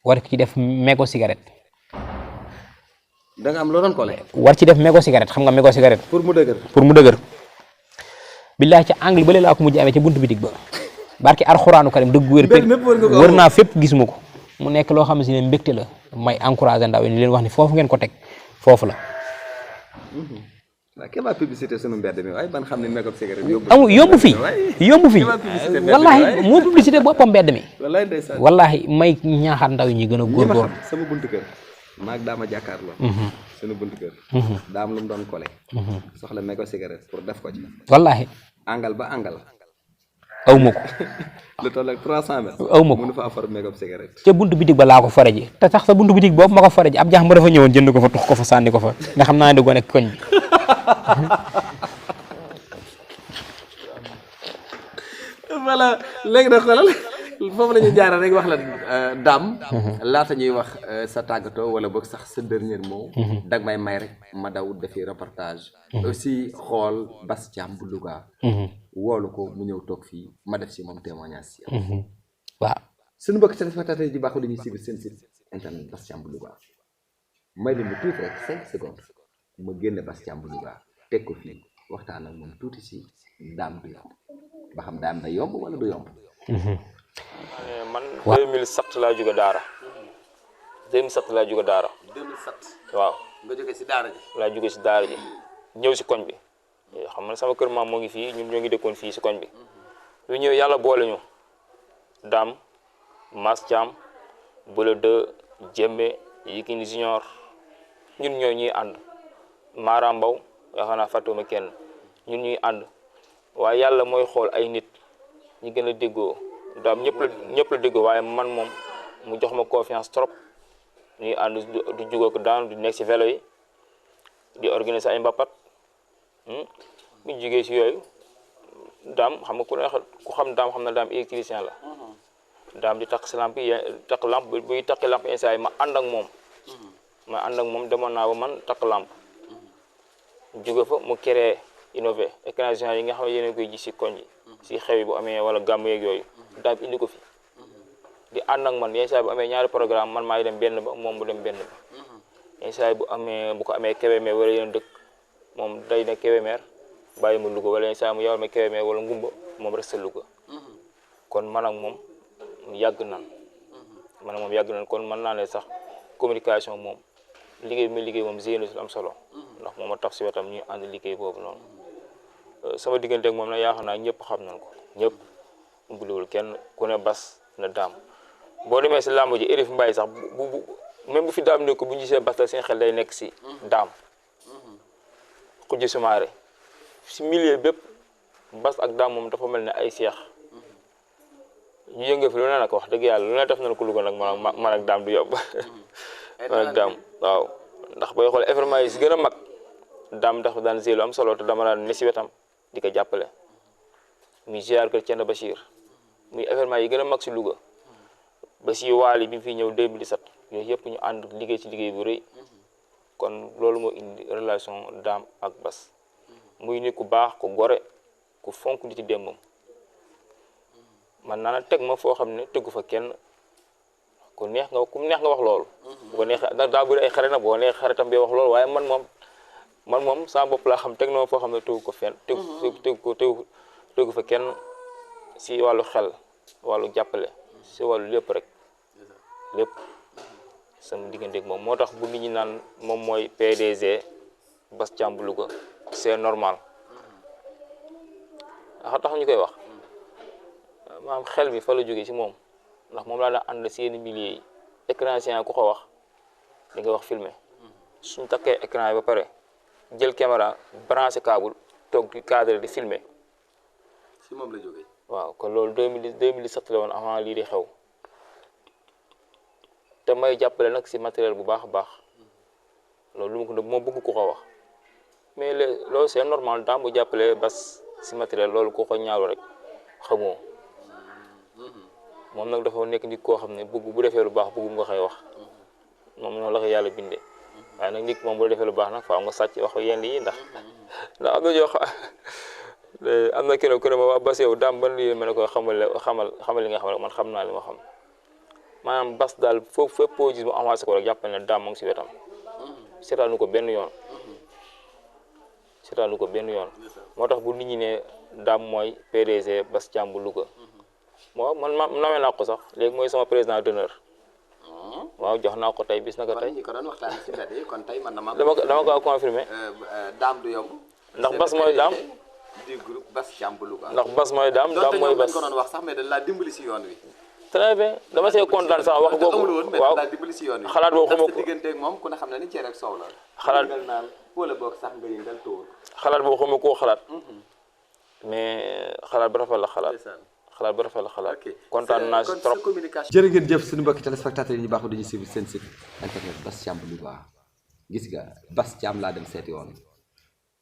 war ci def mégo cigarette. da nga am loo doon collé. war ci def mégo cigarette xam nga mégo cigarette. pour mu dëgër. pour mu dëgër. billahi ci angle bële laa ko mujj amee ci buntu bitig ba. barki alxuraanu karim dëgg wér. wër naa fépp gisuma ko. mu nekk loo xam ne mbégte la may encouragé ndaw yi ni leen wax ni foofu ngeen ko teg foofu la. waaw kéema publicité sunu mbedd mi waaye ban xam ne mégo cigarette yomb fi wallahi moo publicité boppam mbedd mi. wallahi ndeysaan wallahi may ñaaxaat ndaw yi ñi gën a góorgóor. sama buntu kër maag daama jàkkaarloo. sunu buntu kër. daam lu mu doon collé. soxla mégo cigarette pour def ko ci. wallahi angal ba angal. aw ma ko. lu toll ak 300 mètres. aw ma ko mënu faa far mégo cigarette. ca buntu bitig ba laa ko fare ji te sax sa buntu bitig boobu ma ko fare ji ab jax ma dafa ñëwoon jënd ko fa tux ko fa sànni ko fa nga xam naa ne du gone koñ bi. voilà léegi nag xoolal foofu la ñuy jaarale rek wax la Dame. laata ñuy wax sa tàggatoo wala boog sax sa dernier mot. dag may rek ma daw defi reportage. aussi xool Bass Thiam bu Louga. woolu ko mu ñëw toog fii ma def si moom témoignage si waaw suñu mbokk téléspectateurs yi baaxul dañuy suivre seen site internet Bass Thiam bu Louga may leen mu tuuti rek 5 secondes ma génne Bass Thiam bu Louga teg ko fii waxtaan ak moom tuuti si Dame du yomb ba xam Dame day yomb wala du yomb. man 2007 laa jóge daara 2007 laa jóge daara 2007 waaw nga jóge si daara ji. laa jóge si daara ji ñëw si koñ bi xam nga sama kër maam moo ngi fii ñun ñoo ngi dëkkoon fii si koñ bi lu ñëw yàlla boole ñu Dame Mass Thiam Bula 2 Jembe Yikini Junior ñun ñoo ñuy ànd Mara Mbaw yaakaar naa fàttewuma kenn ñun ñuy ànd waaye yàlla mooy xool ay nit ñi gën a déggoo Dame ñëpp la déggoo waaye man moom mu jox ma confiance trop ñuy ànd du jugoo ko daan du nekk si vélo yi di organiser ay mbapat bu jugee si yooyu Dame xam nga ku xam Dame xam na Dame électricien la Dame di takk si lamp yi takk lamp buy takki lamp instant yi ma ànd ak moom demoon naa ba man takk lamp jóge fa mu créé innové écran géant yi nga xam ne yéen a koy gis si koñ yi si xew yi bu amee wala gàmm yeeg yooyu Dame indi ko fi di ànd ak man yenn saa yi bu amee ñaari programme man maay dem benn ba moom mu dem benn ba yenn saa yi bu ko amee Kébémer wala yeneen dëkk moom day ne Kébémer bàyyi ma Louga wala yenn saa yi mu yawal ma Kébémer wala Ngumba moom resté Louga kon man ak moom yàgg nan kon mën naa ne sax communication moom liggéey bi muy liggéey moom génn si am solo ndax moom a tax si wetam ñuy ànd liggéey boobu noonu sama diggante ak moom nag yaakaar naa ñëpp xam nañ ko ñëpp umbuluwul kenn ku ne Bass na Dame boo demee si làmb ji Érif Mbaye sax même bu fi Dame ne ko bu ñu gisee Bass la seen xel day nekk si Dame xujj sumaare si milieu bépp Bass ak Dame moom dafa mel ne ay seex ñu yënge fi lu ne nag wax dëgg yàlla lu ne def nañ ko Louga nag man ak Dame du yóbbu man ak Dame waaw ndax booy xool événement yi si gën a mag Dame dafa daan zéelu am solo te dama daan ne si wetam di ko jàppale muy ziar kër Thierno Bachir muy événement yi gën a mag si Louga ba si waali bi mu fi ñëw 2017 yooyu yëpp ñu ànd liggéey ci liggéey bu rëy kon loolu moo indi relation Dame ak Bass muy nit ku baax ku gore ku fonk nit ci démbam man naa na teg ma foo xam ne tegu fa kenn ku neex nga wax loolu bu ko neexee daa bëri ay xarit nag boo neex xaritam bi wax loolu waaye man moom sama bopp laa xam teg na ma foo xam ne tegu ko fenn tegu fa kenn si wàllu xel wàllu jàppale si wàllu lépp rek lépp sama digganteeg moom moo tax bu nit ñi naan moom mooy PDG Bass Thiam bu Louga c'est normal tax ñu koy wax maanaam xel mi fa la jógee ci moom ndax moom laa daan ànd si yenn milieu yi écran géant ku ko wax di nga wax filmer suñ takkee écran yi ba pare jël caméra branché câble toog di cadre di filmer si moom la jógee. waaw kon loolu 2017 la woon avant lii di xew te may jàppale nag si matériel bu baax a baax loolu lu ma ko def moom bëgg ku ko wax mais loolu c'est normal Dame bu jàppale Bass si matériel loolu ku ko ñaalu rek xamoo moom nag dafa nekk nit koo xam ne bëgg bu defee lu baax bëgg nga koy wax moom noonu la ko yàlla bindee waaye nag nit moom bu defee lu baax nag faaw nga sàcc wax yenn yi ndax am na ñoo xam am na keneen ku ne ma waa Bass yow Dame ban lii ma ne ko xamal li nga xam rek man xam naa li ma xam maanaam bas daal foofu fépp foo gis mu avancé ko rek jàppal ne daam mu ngi si wetam seetaanu ko benn yoon seetaanu ko benn yoon moo tax bu nit ñi ne daam mooy PDG Bass Thiam bu Louga waaw man nawee naa ko sax léegi mooy sama président d'honneur waaw jox naa ko tey bis na ko tey ñi ko doon waxtaan ci mbedd yi kon tey man dama dama ko confirmé daam du yomb ndax Bass mooy daam du groupe Bass Thiam bu Louga ndax Bass mooy daam mooy Bass ko doon wax sax mais dañ laa dimbali si yoon wi très bien dama see kontaan sax wax boobu waaw xalaat boobu xuma ko diggante ak moom ku ne xam ne ni cere ak soow la xalaat naan wala boog sax nga yëngal tóor xalaat boobu xuma koo xalaat mais xalaat bu rafet la xalaat bu rafet la xalaat kontaan naa si trop jërë ngeen jëf suñu mbokki téléspectateurs yi ñu baaxoo dañuy suivre seen site internet Bass Thiam bu Louga gis nga Bass Thiam laa dem seeti woon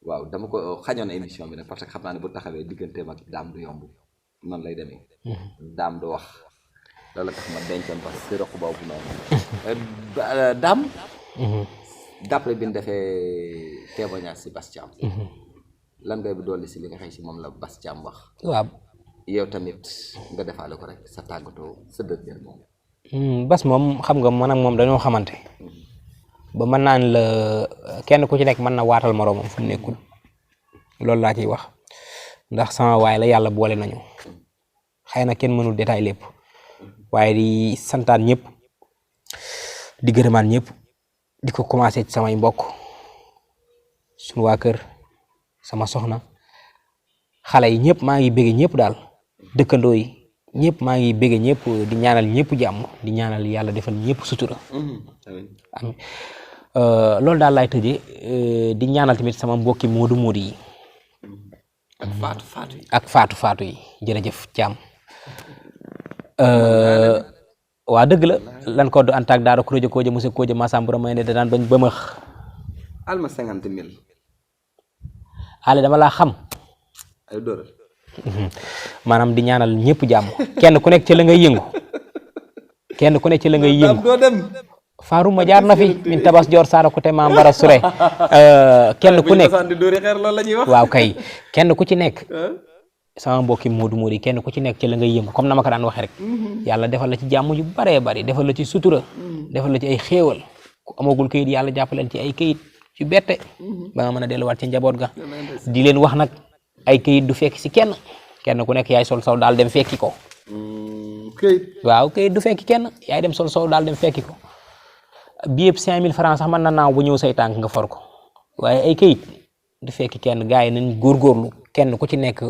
waaw dama ko xañoon émission bi nag parce que xam naa ne bu taxawee digganteem ak daam du yomb noonu lay demee daam du wax loolu tax ma dencoon parce que roq boobu noonu daam d'après bi ñu defee témoignage si Bass Thiam lan ngay bu dolli si li nga xëy si moom la Bass Thiam wax waaw yow tamit nga defaale ko rek sa tàggatoo sa dëgg moom Bass moom xam nga man ak moom dañoo xamante ba mën naan la kenn ku ci nekk mën na waatal moroomam fu mu nekkul loolu laa ciy wax ndax sama waay la yàlla boole nañu xëy na kenn mënul détail lépp waaye di santaan ñëpp di gërëmaan ñëpp di ko commencé ci samay mbokk suñu waa kër sama soxna xale yi ñëpp maa ngi bëgge ñëpp daal dëkkandoo yi ñëpp maa ngi bëgge ñëpp di ñaanal ñëpp jàmm di ñaanal yàlla defal ñëpp sutura amiin loolu daal laay tëjee di ñaanal tamit sama mbokki moodu yi ak faatu yi jërëjëf Thiam waa dëgg la lan ko du antaak daara kuréjo kooja monsieur kooja masambura may ne danaan bañ bëmëx alma 50 000 ale dama laa xam ay dóoral maanaam di ñaanal ñëpp jàmm kenn ku nekk ci la ngay yëngu doo dem Faaruma jaar na fi min tabas joor saara ko te ma mbara sure kenn ku nekk waaw kay kenn ku ci nekk sama mbokki moodu yi kenn ku ci nekk ci la ngay yëngu comme na ma ko daan waxee rek yàlla defal la ci jàmm yu baree bari defal la ci sutura defal la ci ay xéewal ku amagul kayit yàlla jàppaleen ci ay kayit yu bette ba nga mën a delluwaat ci njaboot ga di leen wax nag ay kayit du fekk si kenn ku nekk yaay sol saw daal dem fekki ko waaw kayit du fekki kenn yaay dem sol saw daal dem fekki ko bi yëpp 5000 francs sax mën na naaw bu ñëw say tànk nga for ko waaye ay kayit du fekki kenn gars yi nañ góorgóorlu kenn ku ci nekk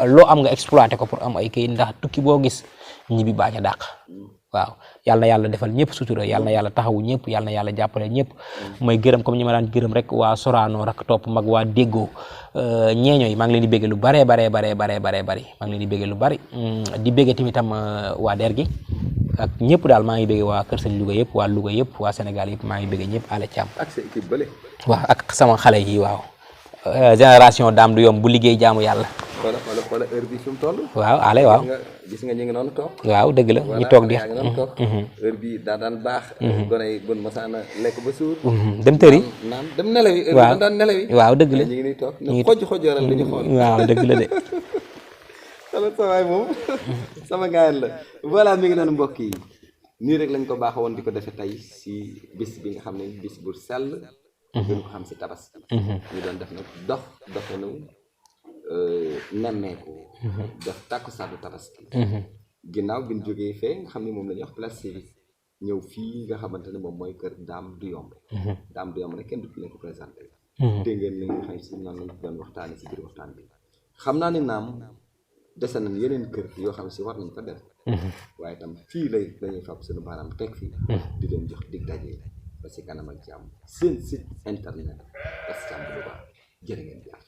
loo am nga exploité ko pour am ay kayit ndax tukki boo gis ñibbi baañ a dàq waaw yàlla na yàlla defal ñëpp sutura yàlla na yàlla taxawu ñëpp yàlla na yàlla jàppale ñëpp mooy gërëm comme ñi ma daan gërëm rek waa Sorano rak topp mag waa déggoo ñeeño yi maa ngi leen di bégge lu bare maa ngi leen di bégge lu bari di bégge tamitam waa der gi ak ñëpp daal maa ngi bégge waa Kër Sëñ Louga yëpp waa Louga yëpp waa Sénégal yëpp maa ngi bégge ñëpp Alé Thiam ak sa équipe bële waaw ak sama xale yi waaw génération daam du yomb bu liggéey jaamu yàlla wala heure bi fi mu toll waaw ale waaw gis nga ñu ngi noonu toog waaw dëgg la ñu toog di heure bi daan baax gone yi bun masaana lekk ba suur dem tëri naan dem nelawi waaw daan nelawi waaw dëgg la ñu ngi nii toog ne xojooral li ñu xool waaw dëgg la de sama sawaay moom sama gaayan la voilà mi ngi noonu mbokk yi nii rek lañ ko baax woon di ko defe tey si bis bi nga xam ne bis bu sell gën ko xam si tabaski ñu doon def nag doxenu nemmeeku def tàkkusaanu tabaski ginnaaw bi ñu jógee fee nga xam ne moom la ñuy wax place civique ñëw fii nga xamante ne moom mooy kër Dame du Yomb Dame du Yomb nag kenn du leen ko présenté dégg ngeen li nga xam si noonu lañ doon waxtaane si biir waxtaan bi xam naa ne naam dese nañ yeneen kër yoo xam si war nañ ko def waaye tam fii lañuy fab suñu baaraam teg fii di leen jox dig daje ba si kanam ak jàmm seen site internet Bass Thiam bu Louga jërë ngeen jëf.